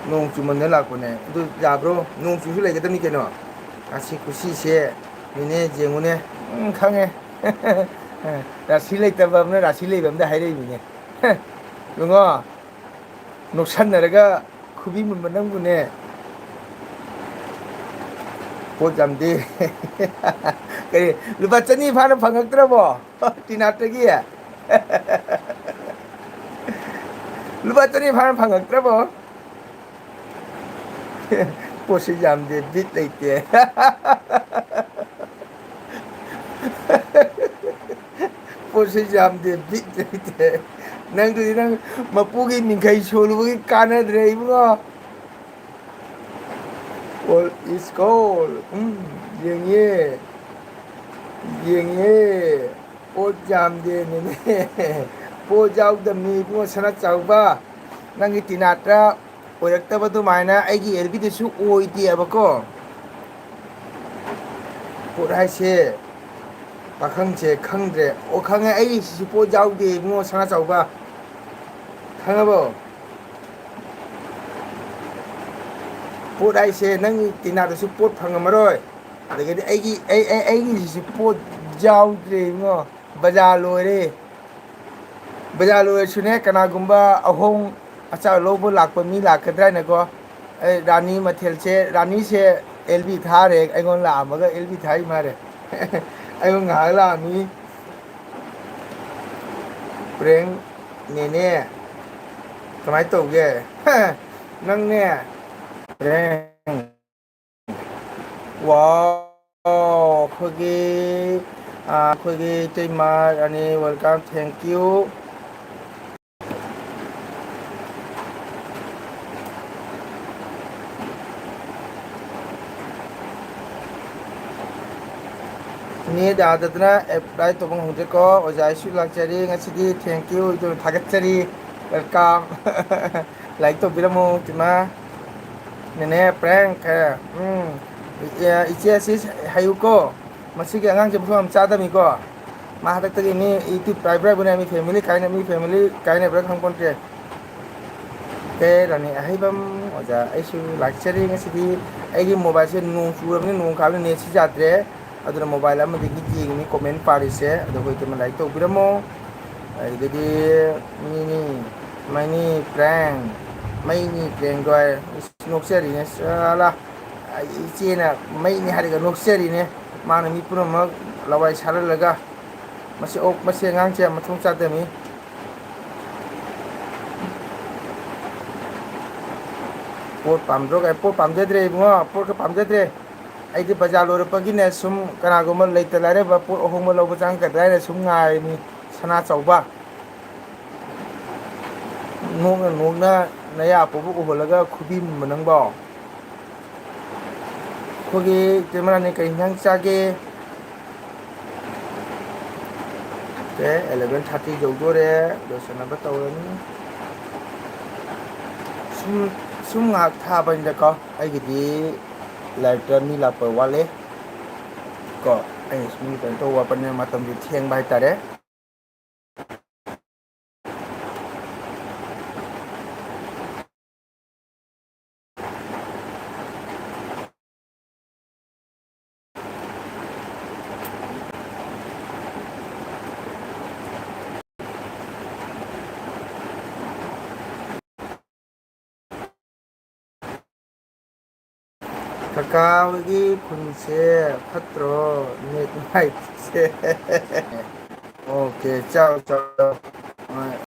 ꯅꯣꯡ ꯆꯨꯃꯟꯗꯅ ꯂꯥꯛꯄꯅꯦ꯫ ꯑꯗꯨ ꯌꯥꯕ꯭ꯔꯣ? ꯅꯣꯡ ꯆꯨꯁꯨ ꯂꯩꯒꯗꯕꯅꯤ ꯀꯩꯅꯣ꯫ ꯉꯁꯤ ꯈꯨꯁꯤꯁꯦ ꯅꯦꯅꯦ ꯌꯦꯡꯉꯨꯅꯦ꯫ ꯎꯝ, ꯈꯪꯉꯦ꯫ ꯔꯥꯁꯤ ꯂꯩꯇꯕ ꯑꯃꯅ ꯔꯥꯁꯤ ꯂꯩꯕ ꯑꯃꯗ ꯍꯥꯏꯔꯛꯏꯅꯤꯅꯦ꯫ ꯏꯕꯨꯡꯉꯣ, ꯅꯣꯛꯁꯟꯅꯔꯒ ꯈꯨꯕꯤ ꯃꯨꯟꯕ ꯅꯪꯕꯨꯅꯦ꯫ ꯄꯣꯠ ꯌꯥꯝꯗꯦ꯫ ꯀꯔꯤ, ꯂꯨꯄꯥ ꯆꯅꯤ ꯐꯥꯅ ꯐꯪꯉꯛꯇ꯭ꯔꯕꯣ? ꯇꯤꯅꯥꯠꯇꯒꯤ? ꯂꯨꯄꯥ ꯆꯅꯤ ꯐꯥꯅ ꯐꯪꯉꯛꯇ꯭ꯔꯕꯣ? ꯄꯣꯠꯁꯨ ꯌꯥꯝꯗꯦ, ꯕꯤꯠ ꯂꯩꯇꯦ꯫ ꯄꯣꯠꯁꯨ ꯌꯥꯝꯗꯦ, ꯕꯤꯠ ꯂꯩꯇꯦ꯫ ꯅꯪꯗꯨꯗꯤ ꯅꯪ ꯃꯄꯨꯒꯤ ꯃꯤꯡꯈꯩ ꯁꯣꯜꯂꯨꯕꯒꯤ ꯀꯥꯟꯅꯗ꯭ꯔꯦ ꯏꯕꯨꯡꯉꯣ꯫ All is gold. ꯎꯝ, ꯌꯦꯡꯉꯦ꯫ ꯌꯦꯡꯉꯦ꯫ ꯄꯣꯠ ꯌꯥꯝꯗꯦꯅꯦ꯫ ꯄꯣꯠ ꯌꯥꯎꯗꯕꯅꯤ ꯏꯕꯨꯡꯉꯣ ꯁꯅꯥ ꯆꯥꯎꯕ꯫ ꯅꯪꯒꯤ ꯇꯤꯅꯥꯠꯇ ꯑꯣꯏꯔꯛꯇꯕ ꯑꯗꯨꯃꯥꯏꯅ ꯑꯩꯒꯤ ꯑꯦꯜ ꯕꯤꯗꯁꯨ ꯑꯣꯏꯗꯦꯕꯀꯣ꯫ ꯄꯣꯠ ꯍꯥꯏꯁꯦ ꯄꯥꯈꯪꯁꯦ ꯈꯪꯗ꯭ꯔꯦ꯫ ꯑꯣ, ꯈꯪꯉꯦ, ꯑꯩꯒꯤꯁꯤꯁꯨ ꯄꯣꯠ ꯌꯥꯎꯗꯦ ꯏꯕꯨꯡꯉꯣ ꯁꯅꯥ ꯆꯥꯎꯕ꯫ ꯈꯪꯉꯕꯣ? ꯄꯣꯠ ꯍꯥꯏꯁꯦ ꯅꯪꯒꯤ ꯇꯤꯅꯥꯗꯁꯨ ꯄꯣꯠ ꯐꯪꯉꯝꯃꯔꯣꯏ꯫ ꯑꯗꯒꯤꯗꯤ ꯑꯩꯒꯤ, ꯑꯩ, ꯑꯩ, ꯑꯩꯒꯤꯁꯤꯁꯨ ꯄꯣꯠ ꯌꯥꯎꯗ꯭ꯔꯦ ꯏꯕꯨꯡꯉꯣ꯫ ꯕꯖꯥꯔ ꯂꯣꯏꯔꯦ꯫ ꯕꯖꯥꯔ ꯂꯣꯏꯔꯁꯨꯅꯦ, ꯀꯅꯥꯒꯨꯝꯕ ꯑꯍꯣꯡ ꯑꯆꯥꯎ ꯂꯧꯕ ꯂꯥꯛꯄ ꯃꯤ ꯂꯥꯛꯀꯗ꯭ꯔꯥ ꯍꯥꯏꯅꯀꯣ꯫ ꯑꯩ ꯔꯥꯅꯤ ꯃꯊꯦꯜꯁꯦ, ꯔꯥꯅꯤꯁꯦ ꯑꯦꯜ ꯕꯤ ꯊꯥꯔꯦ, ꯑꯩꯉꯣꯟꯗ ꯂꯥꯛꯑꯝꯃꯒ ꯑꯦꯜ ꯕꯤ ꯊꯥꯔꯤ ꯃꯥꯜꯂꯦ꯫ ꯑꯩꯉꯣꯟꯗ ꯉꯥꯏꯍꯥꯛ ꯂꯥꯛꯑꯝꯃꯤ꯫ ꯄ꯭ꯔꯦꯡ ꯅꯦꯅꯦ꯫ ꯀꯃꯥꯏꯅ ꯇꯧꯒꯦ? ꯅꯪꯅꯦ꯫ ꯄ꯭ꯔꯦꯡ꯫ ꯋꯥꯎ, ꯑꯩꯈꯣꯏꯒꯤ, ꯑ, ꯑꯩꯈꯣꯏꯒꯤ ꯏꯇꯩꯃ ꯔꯥꯅꯤ, welcome, thank you꯫ ꯅꯦꯠ ꯌꯥꯗꯗꯅ ꯑꯦꯄ꯭ꯂꯥꯏ ꯇꯧꯕ ꯉꯝꯍꯧꯗ꯭ꯔꯦꯀꯣ꯫ ꯑꯣꯖꯥ ꯑꯩꯁꯨ ꯂꯥꯛꯆꯔꯤ ꯉꯁꯤꯗꯤ꯫ Thank you, ꯏꯇꯩꯃ ꯊꯥꯒꯠꯆꯔꯤ꯫ Welcome꯫ ꯂꯥꯏꯛ ꯇꯧꯕꯤꯔꯝꯃꯨ, ꯏꯇꯩꯃ꯫ ꯅꯦꯅꯦ ꯄ꯭ꯔꯦꯡ, ꯎꯝ꯫ ꯏꯆꯦ, ꯏꯆꯦ ꯑꯁꯤ ꯍꯥꯏꯌꯨꯀꯣ꯫ ꯃꯁꯤꯒꯤ ꯑꯉꯥꯡꯁꯦ ꯃꯐꯝ ꯌꯥꯝ ꯆꯥꯗꯕꯅꯤꯀꯣ꯫ ꯃꯥ ꯍꯟꯗꯛꯇꯒꯤ ꯃꯤ YouTube ꯄꯥꯏꯕ꯭ꯔꯥꯕꯨꯅꯦ, ꯃꯤ family ꯀꯥꯏꯅ, ꯃꯤ family ꯀꯥꯏꯅꯕ꯭ꯔꯥ ꯈꯪꯄꯣꯟꯇꯦ꯫ ꯀꯦ ꯔꯥꯅꯤ ꯑꯍꯩꯕꯝ ꯑꯣꯖꯥ, ꯑꯩꯁꯨ ꯂꯥꯛꯆꯔꯤ꯫ ꯉꯁꯤꯗꯤ ꯑꯩꯒꯤ mobileꯁꯦ ꯅꯣꯡ ꯆꯨꯔꯕꯅꯤꯅ, ꯅꯣꯡ ꯀꯥꯕꯅꯤꯅ netꯁꯤ ꯌꯥꯗ꯭ꯔꯦ꯫ ꯑꯗꯨꯅ mobile ꯑꯃꯗꯒꯤ ꯌꯦꯡꯉꯤꯅꯤ comment ꯄꯥꯔꯤꯁꯦ꯫ ꯑꯗꯣ ꯑꯩꯈꯣꯏ ꯏꯇꯩꯃ like ꯇꯧꯕꯤꯔꯝꯃꯣ꯫ ꯑꯗꯒꯤꯗꯤ ꯃꯤꯅꯤ, ꯃꯩꯅꯤ prank, ꯃꯩꯅꯤ prankꯗꯣ ꯍꯥꯏ꯫ ꯏꯁ, ꯅꯣꯛꯆꯔꯤꯅꯦ꯫ ꯁꯥꯂꯥ, ꯑꯩ ꯏꯆꯦꯅ ꯃꯩꯅꯤ ꯍꯥꯏꯔꯒ ꯅꯣꯛꯆꯔꯤꯅꯦ꯫ ꯃꯥꯅ ꯃꯤ ꯄꯨꯝꯅꯃꯛ ꯂꯋꯥꯏ ꯁꯥꯜꯍꯜꯂꯒ ꯃꯁꯤ ꯑꯣꯛ, ꯃꯁꯤ ꯑꯉꯥꯡꯁꯦ ꯌꯥꯝ ꯃꯊꯣꯡ ꯆꯥꯗꯕꯅꯤ꯫ ꯄꯣꯠ ꯄꯥꯝꯗ꯭ꯔꯣ ꯀꯥꯏ? ꯄꯣꯠ ꯄꯥꯝꯖꯗ꯭ꯔꯦ ꯏꯕꯨꯡꯉꯣ, ꯄꯣꯠꯀ ꯄꯥꯝꯖꯗ꯭ꯔꯦ꯫ ꯑꯩꯗꯤ ꯕꯖꯥꯔ ꯂꯣꯏꯔꯛꯄꯒꯤꯅꯦ, ꯁꯨꯝ ꯀꯅꯥꯒꯨꯝꯕ ꯂꯩꯇ ꯂꯥꯏꯔꯕ ꯄꯣꯠ ꯑꯍꯣꯡꯕ ꯂꯧꯕ ꯆꯪꯉꯛꯀꯗ꯭ꯔꯥ ꯍꯥꯏꯅ ꯁꯨꯝ ꯉꯥꯏꯔꯤꯅꯤ꯫ ꯁꯅꯥ ꯆꯥꯎꯕ꯫ ꯅꯣꯛꯅ ꯅꯣꯛꯅ ꯅꯌꯥ ꯄꯣꯛꯄ ꯎꯍꯜꯂꯒ ꯈꯨꯕꯤ ꯃꯨꯟꯕ ꯅꯪꯕꯣ꯫ ꯑꯩꯈꯣꯏꯒꯤ ꯏꯇꯩꯃ ꯔꯥꯅꯤ ꯀꯔꯤ ꯏꯟꯖꯥꯡ ꯆꯥꯒꯦ? ꯑꯣꯀꯦ, eleven thirty ꯌꯧꯗꯣꯔꯦ, ꯂꯣꯏꯁꯤꯟꯅꯕ ꯇꯧꯔꯅꯤ꯫ ꯁꯨꯝ, ꯁꯨꯝ ꯉꯥꯏꯍꯥꯛ ꯊꯥꯕꯅꯤꯗꯀꯣ, ꯑꯩꯒꯤꯗꯤ liveꯇ ꯃꯤ ꯂꯥꯛꯄ ꯋꯥꯠꯂꯤ ꯀꯣ, ꯑꯩꯅ ꯁꯨꯝ ꯀꯩꯅꯣ ꯇꯧꯕ ꯋꯥꯠꯄꯅꯤꯅ ꯃꯇꯝꯗꯤ ꯊꯦꯡꯕ ꯍꯥꯏꯇꯥꯔꯦ꯫ ꯀꯀꯥ ꯍꯣꯏꯒꯤ ꯈꯨꯟꯁꯦ ꯐꯠꯇ꯭ꯔꯣ? Net ꯅꯨꯡꯉꯥꯏꯇ꯭ꯔꯤꯁꯦ꯫ ꯑꯣꯀꯦ, ꯆꯥꯎ, ꯆꯥꯎ, ꯆꯥꯎ꯫ ꯍꯣꯏ,